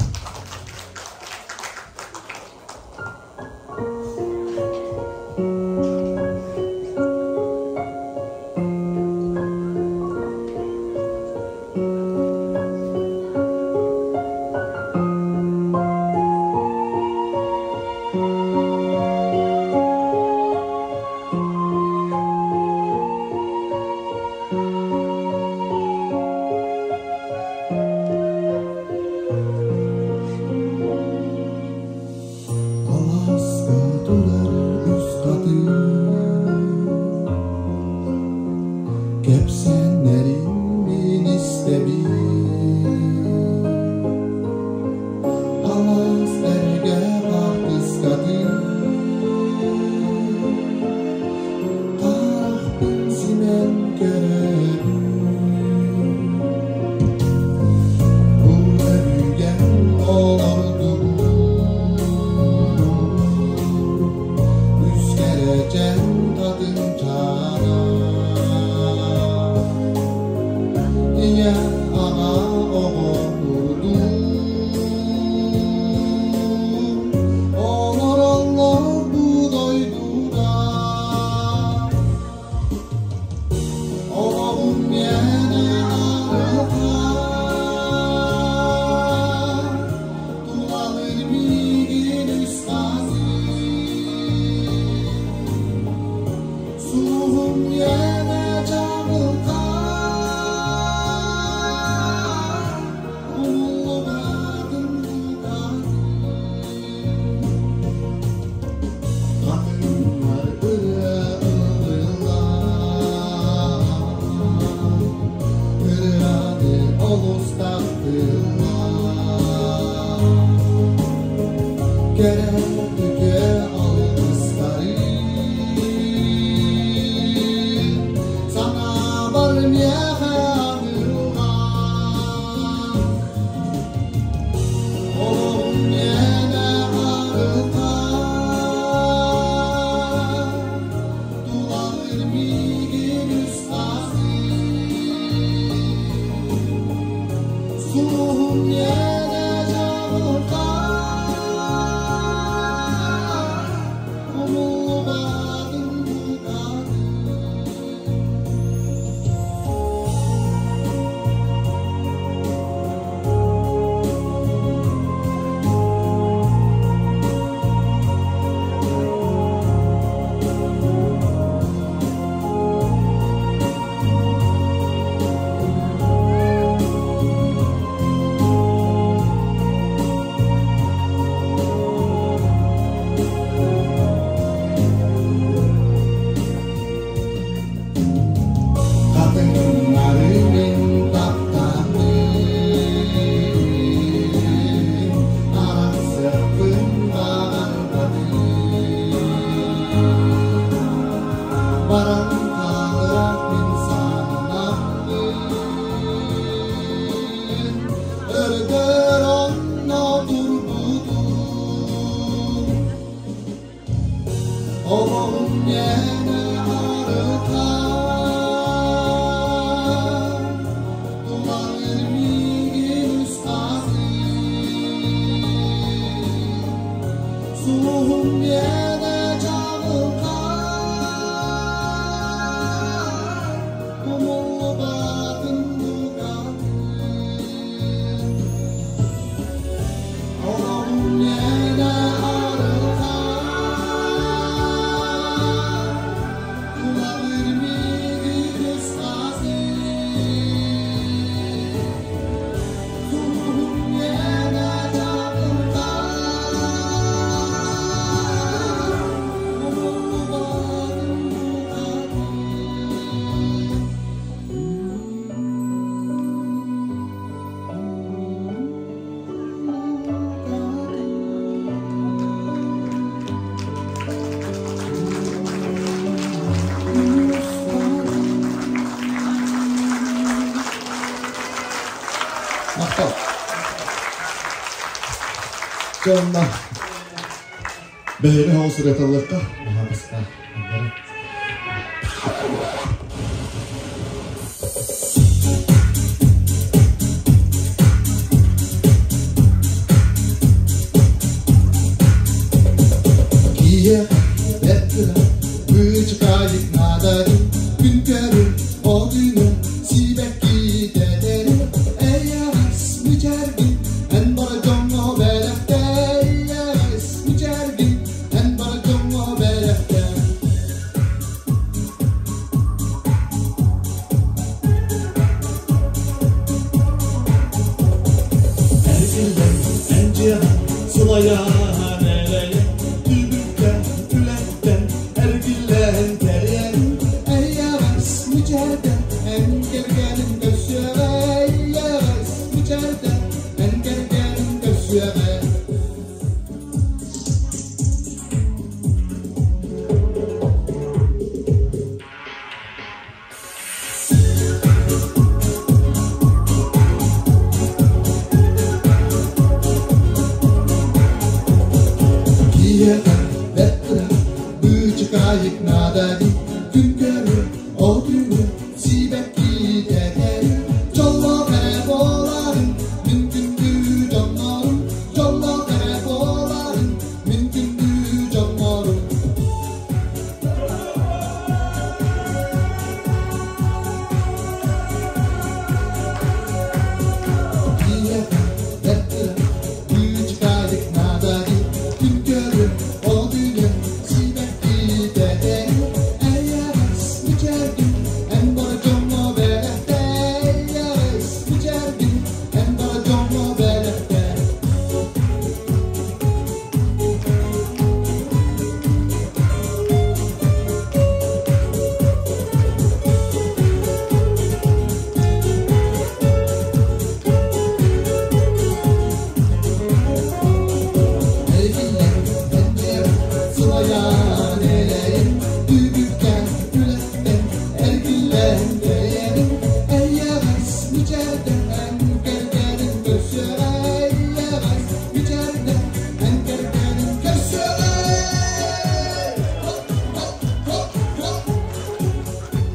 Алааска турар үс хатыҥ Кэпсээннэрин мин истэбин Алаас эргэ хаартыскатын Харахпын симэн көрөбүн Бу өбүгэм олордубут Үс кэрэчээн хатыҥчаана Ийэ аҕа оҕо курдук Олороллор бу дойдуга Олоҕум миэнэ арылхай, тулалыыр миигин үс-хасыы. Суоһум миэнэ чаҕылхай, умуллубатын букатын. Хатыҥнар ырыа ыллылар, ырыаны олус таптыыллар. Кэрэ үтүө алгыстары санаабар миэхэ аныыллар. Олоҕум миэнэ арылхай, тулалыыр миигин үс хасыы. Суоһум Махтал. Дьонно бэһиэни хоҕус ырыаталларга наһаа баста. Кие бэттira бычкайык надари күн көрүн одүнү сибэкки тэтери эйэҕэс мичэргин эн бара дьоҥҥо бэлэхтэ эйэҕэс мичэргин эн бара дьоҥҥо бэлэхтэ. Эргиллэн эн сылайан элэйэн түбүккэ үлэттэн эргиллэн кэлэн эйэҕэс мичээрдэ эн кэргэнин көрсүөҕэ эйэҕэс мичээрдэ эн кэргэнин көрсүөҕэ. Киэхэ бэттira бычыкайык надари күн көрү отүнү сибэкки тэтери дьоллоох эрэ буоларын мин күндү дьоннорум дьоллоох эрэ буоларын мин күндү дьоннорум. Киэхэ бэттира бычыкайык надари күн көрү отүнү сибэкки тэтери эйэҕэс мичээргин эн бара дьоҥҥо бэлэхтэ эйэҕэс мичээргин эн бара дьоҥҥо бэлэхтэ. Эргиллэн эн сылайан элэйин түбүккэ үлэттэн эргиллэн кэлэн эйэҕэс мичээрдэ эн кэргэнин көрсүөҕэ эйэҕэс мичээрдэ эн кэргэнин көрсүөҕэ. Хоп, хоп, хоп, хоп.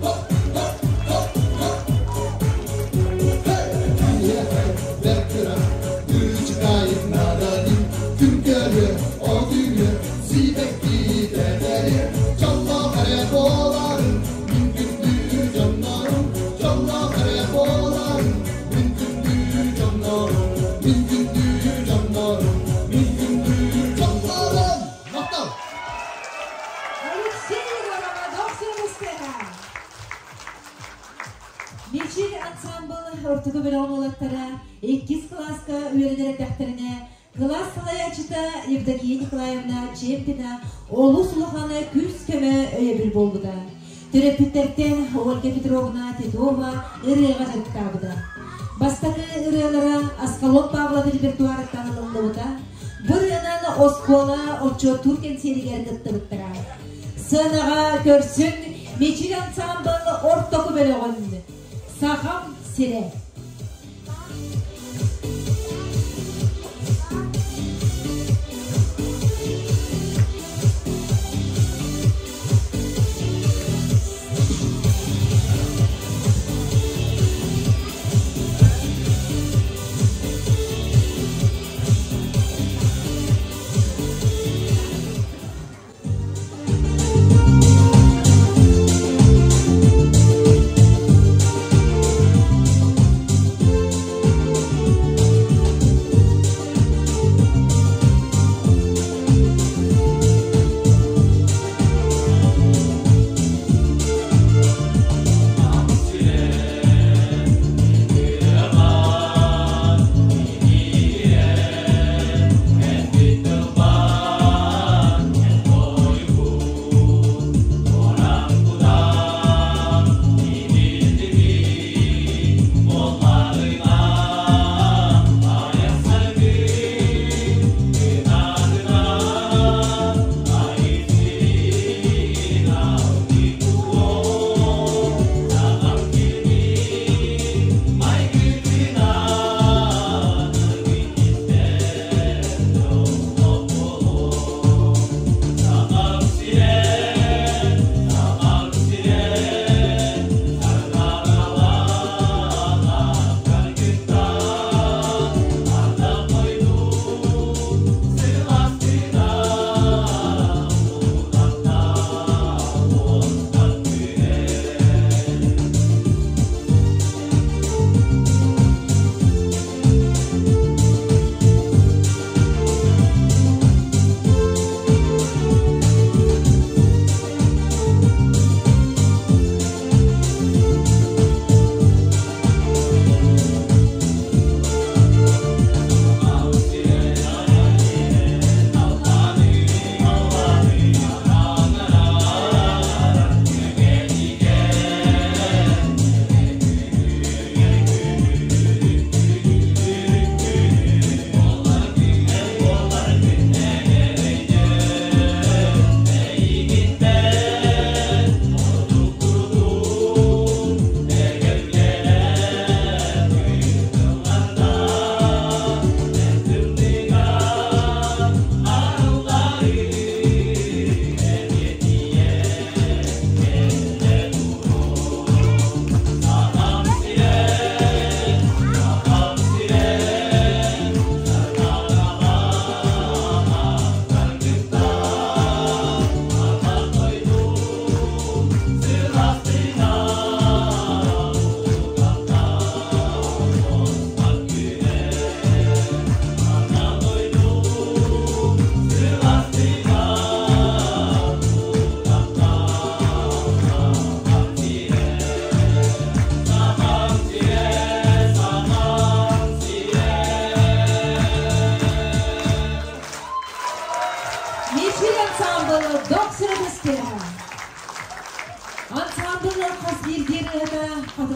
Хоп, хоп, хоп, хоп. Киэхэ бэркира бычыкайык надари күн көрү отүнү сибэкки тэтери дьоллоох эрэ буоларын мин күндү дьоннорум дьоллоох эрэ буоларын мин күндү дьоннорум мин күндү дьоннорум мин күндү дьоннорум. Махтал! Алексей Егорова, дохсун успеха! Мичил ансамбл ортоку бөлөҕүн уолаттара иккис кылааска үөрэнэр эрдэхтэринэ кылаас салайааччыта Евдокия Николаевна Чемпина олус улахана күүс-көмө өйөбүл буолбута. Төрөппүттэртэн Ольга Петровна Титова ырыаҕа дьарыктаабыта. Бастакы ырыалара Аскалон Павлов репертуарыттан ылыллыбыта. Бу ырыанан оскуола отчуоттуур кэнсиэригэр кыттыбыттара. Сыанаҕа көрсүн Мичил ансамбл ортоку бөлөҕүн Сахам сирэ.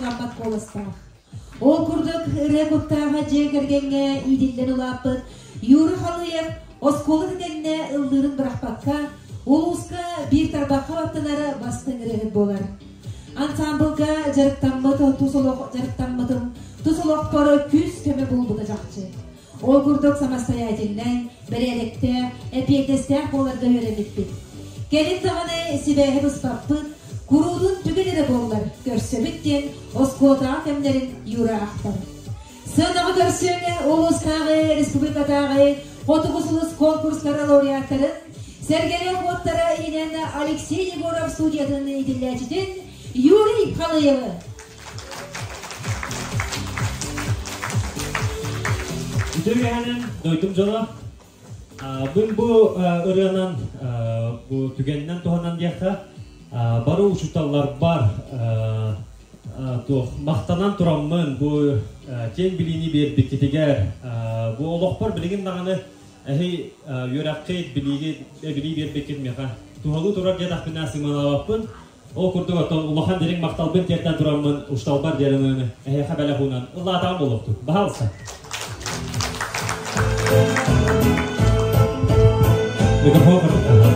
Ылламмат куоластаах. Ол курдук ырыа куттааҕа дьиэ кэргэҥҥэ иитиллэн улааппыт Юра Халыев оскуола да кэннэ ыллыырын бырахпакка, улууска биир тарбахха баттанар бастыҥ ырыаһыт буолар. Ансаамбылга дьарыктаммыт тус олох дьарыктаммытым тус олохпор күүс-көмө буолбута чахчы. Ол курдук самостоятельнай, бэрээдэктээх, эппиэтинэстээх буоларга үөрэммиппит. Кэлин даҕаны сибээһи быспаппыт, куруутун түгэн эрэ буоллар көрсөбүт диэн оскуолатааҕы кэмнэрин Юра ахтар. Сыанаҕа көрсүөҥэ улуустааҕы, республикатааҕы Хотугу сулус конкурстара лауреаттарын, Сэргэлээх уоттара иһинэн Алексей Егоров студиятын иитиллээччитин Юрий Халыевы. Үтүө дойдум дьоно, Бын бу ырыанан, бу түгэнинэн туһанан диэххэ, бары учууталларбар туох махтанан тураммын бу киэҥ билиини биэрбиккитигэр, бу олохпор билигин даҕаны эһи үөрэххит, билииги билии биэрбиккит миэхэ туһалыы турар диэтэхпинэ сымыналаабаппын. Ол курдук оттон улахан дириҥ махталбын тиэрдэн тураммын учууталбар диэн эһиэхэ бэлэх уунан ыллаатаҕым буолуохтун. Баһаалыста. Микрофон көрдө.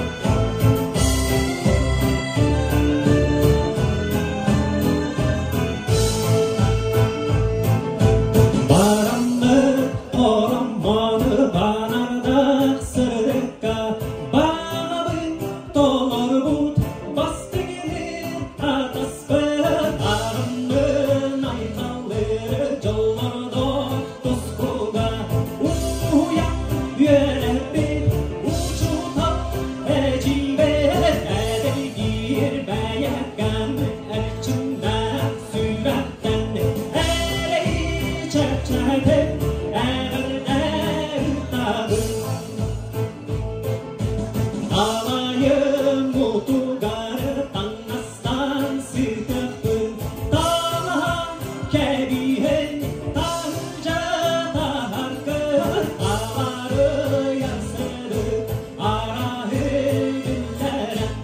Бараммыт ороммону банардах сырдыкка Баҕабын толорбут бастыҥын атаспыт Арыммын айхаллыыр дьоллордо тускуга Уһуйан үөрэппит учуутал эдьиийбэр Эдэргиир бэйэккэм эрчимнээх сүрэхтэн Эрэй чэпчээтин эҕэрдэ ыытабын. Далайым мутугар таҥастан сытыппын, Талаһан кэбиһэн таһырдьа таһаргын, Аларыйар сырыт арааһы биллэрэн,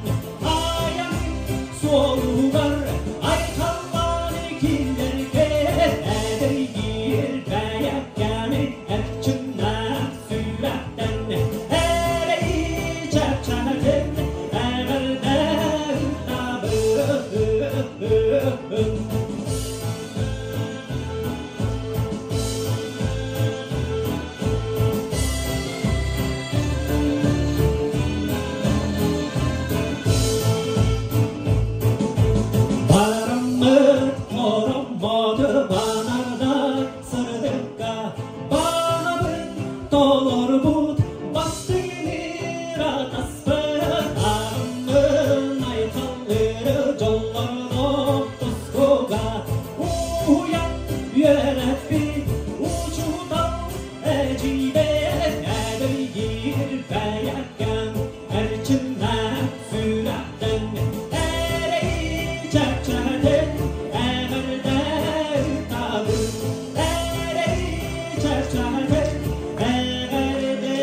Айаҥ суолугар айхаллаан киллэргэ, Эдэргиир бэйэккэми эрчимнээх сүрэхтэн Эрэй чэпчээтин эҕэрдэ ыытабын. Бараммыт ороммоту банарда сырдыкка Баҕабын толорбут бастыҥныр атаспыт Арыммын айхаллыыр дьоллордох тускуга Уһуйан үөрэппит учуутал эдьиийбэр Эдэргиир бэйэккэм эрчимнээх сүрэхтэн Эрэй чэпчээтин эҕэрдэ ыытабын Эрэй чэпчээтин эҕэрдэ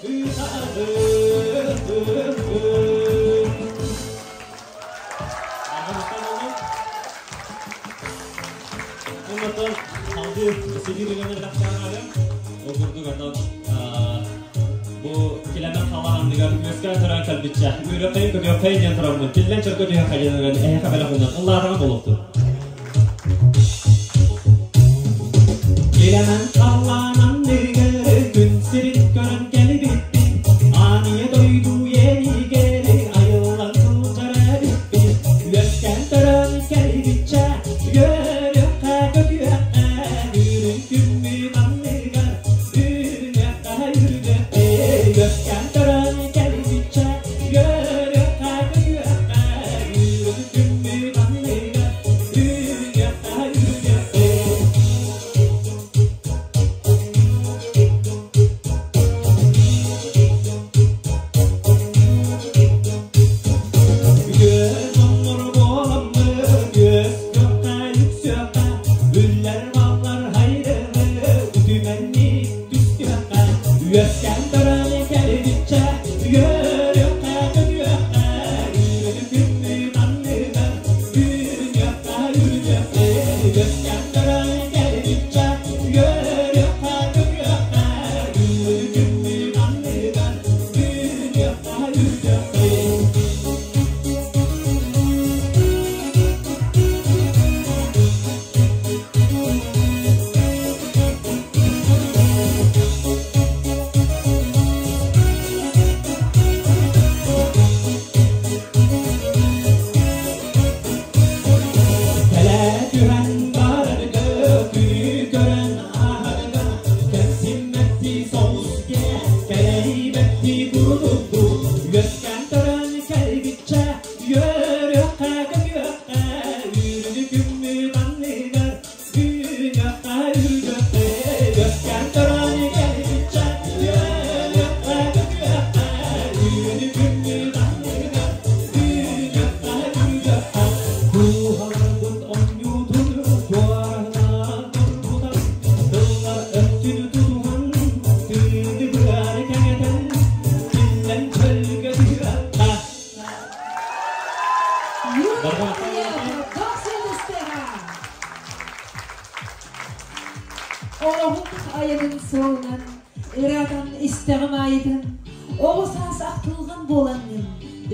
ыытабын. Оннотон салгыы сибиир ырыаны бэлэхтээн Ол курдук онон бу килэмэн халаанныгар үөскэ туран кэлбитчэ үөрөххөйүн көтүөххөйүн диэн тураммын тиллэн чөргө түһэ хайаныран эһиэхэ бэлэх уунан ыллаатаҕым буолуохтун. Килэмэн халлаан анныгар күн сирин көрөн кэлбиппин, Ааныя дойду иэнигэр айыллан сылдьар эбиппин. Үөскээн төрөөн кэлбиччэ, үөрүөххэ көтүөххэ, үрүҥ күммүт анныгар үүнүөххэ үрүнүөххэ. Үөскээн төрөөн кэлбиччэ, үөрүөххэ көтүөххэ, үрүҥ күммүт анныгар үүнүөххэ үрүнүөххэ. Олоҕун айанын суолунан ыраатан истэҕим аайытын оҕо саас ахтылҕан буолаҥҥын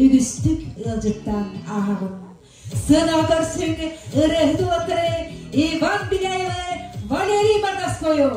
үгүстүк ыалдьыттаан ааһаҕын. Сыанаҕа көрсүҥ ырыаһыт уолаттары Иван Беляевы, Валерий Мордовскойу!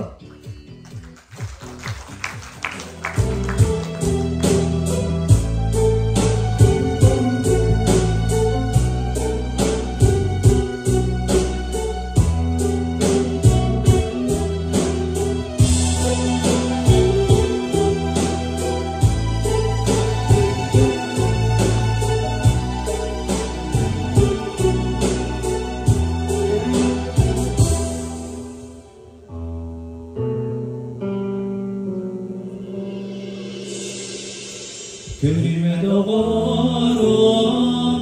Көрүмэ доҕорум,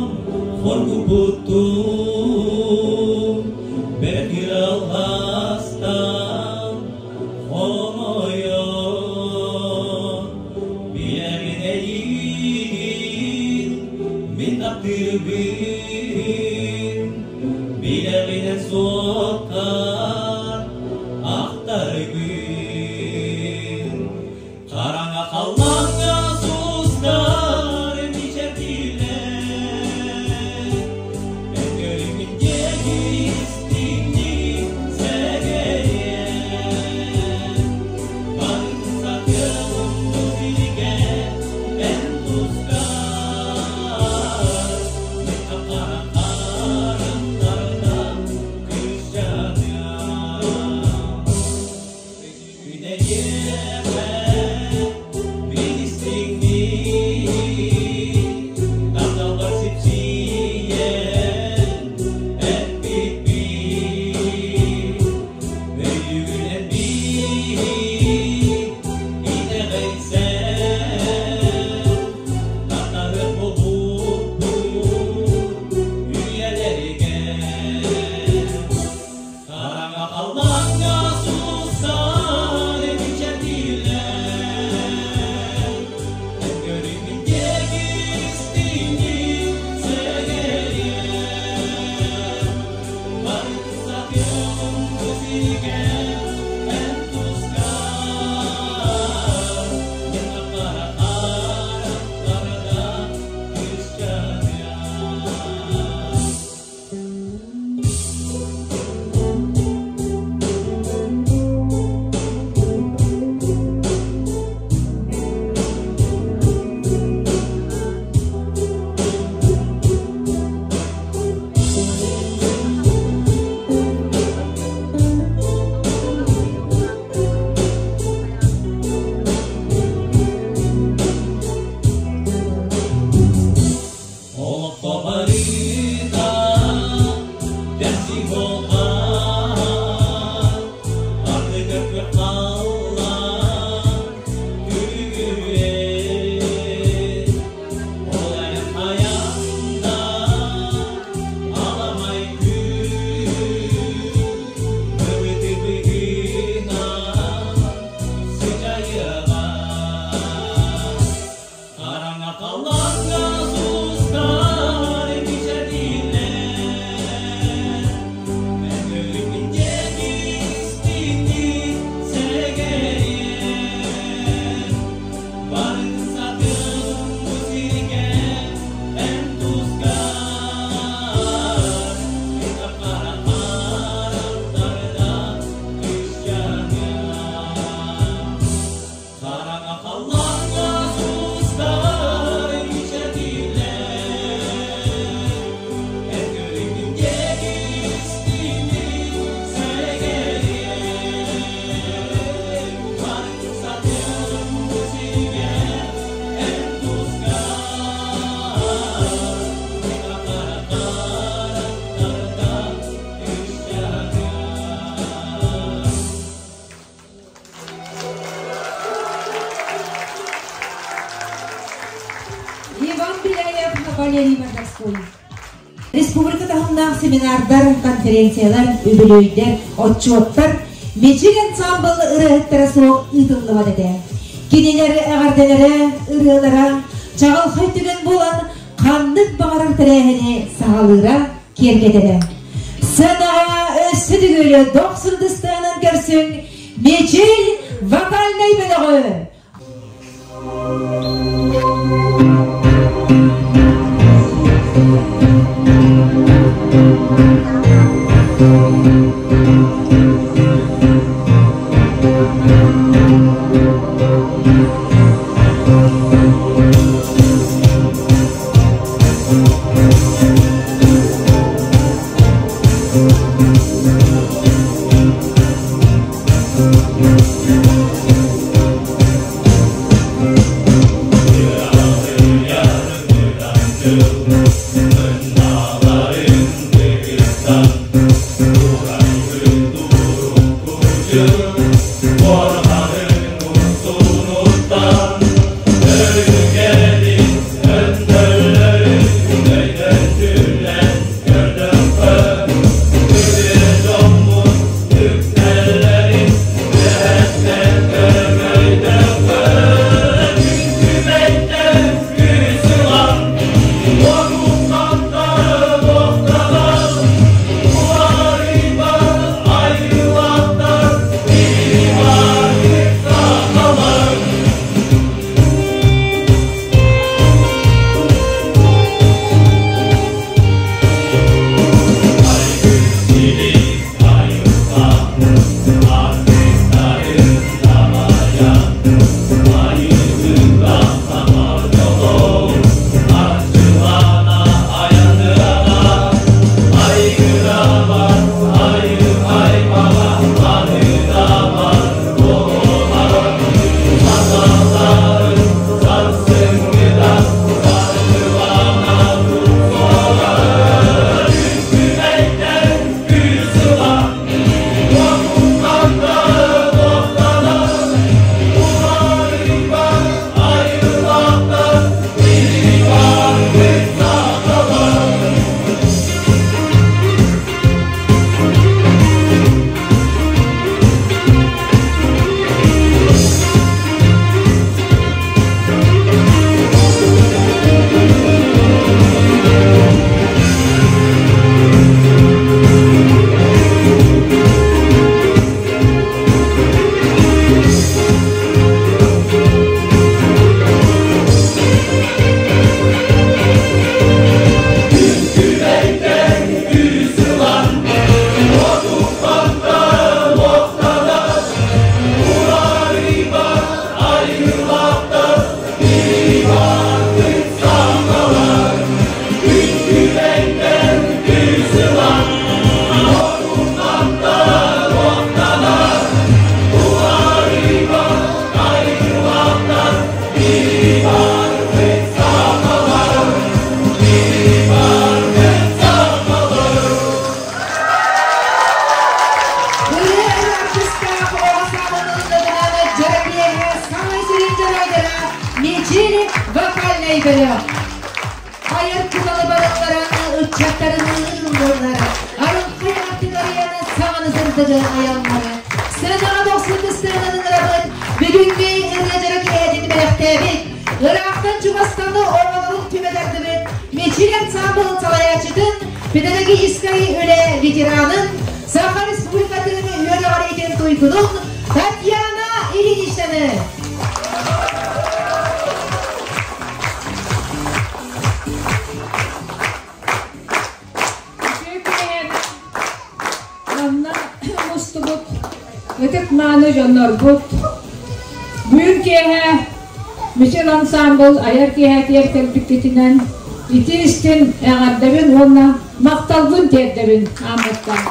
хоргуппуттум, бэркир алҕастан хомойон, билэбин эйигин, мин таптыырбын, билэбин эн суоккар ахтарбын. Хараҥа халлааҥҥа сустар мичэрдиилэр, эн көрүҥүн диэки истиҥник сэгэйэн, барыта кыалым бу сиргэ эн тускар, мин хап-хара харахтарынан кыысчаныам. Хараҥа халлааҥҥа сулустар мичэрдииллэр, эн көрүҥүн диэки истиҥник сэгэриэм. Барыта сатыаҕым бу сиргэ эн тускар, мин хап-хара харахтарда кыысчаныам. Валерий Мордовской. Республика таһымнаах семинардар, конференциялар, үбүлүөйдэр, отчуоттар Мичил ансаамбыл ырыаһыттара суох ыытыллыбат этэ. Кинилэр эҕэрдэлэрэ, ырыалара чаҕылхай түгэн буолан ханнык баҕарар тэрээһини саҕалыыра, киэргэтэрэ. Сценаҕа өссө төгүл дохсун ыстаанан көрсүҥ Мичил вокальнай бөлөҕү! Айар куталы баралларан ыччаттарын ыллылар. Арылхай артык арыяны саҥаны сырдыгы айаллары. Сценаҕа дохсун сценанын ырабыт, бүгүҥҥү ырыа дьоро киэһэтин бэлэхтээбит, ыраахтан чугастаны оҕолорун түмэ тардыбыт Мичил ансаамбылын салайааччытын, педагогическай үлэ ветеранын, Саха Республикатын үөрэҕириитин туйгунун Татьяна Ильиничнаны! Манна мустубут ытык-мааны дьоннорбут бүгүн киэһэ Мичил ансаамбыл айар киэһэтигэр кэлбиккитинэн ити истин эҕэрдэбин уонна махталбын тиэрдэбин ааммыттан.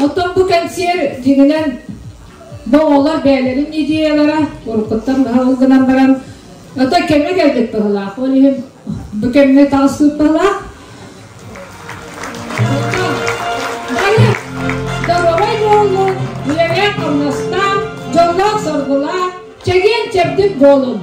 Оттон бу кэнсиэр дьиҥинэн Бу оҕолор бэйэлэрин идеялара уруккуттан быһа ол гынан баран ото кэмэ кэлбит быһылаах. Ол иһин бу кэмҥэ таҕыспыт быһылаах. Бары доруобай буоллун, үлэлээх-хамнастаах, дьоллоох-соргулаах. Чэгиэн-чэбдик буолун!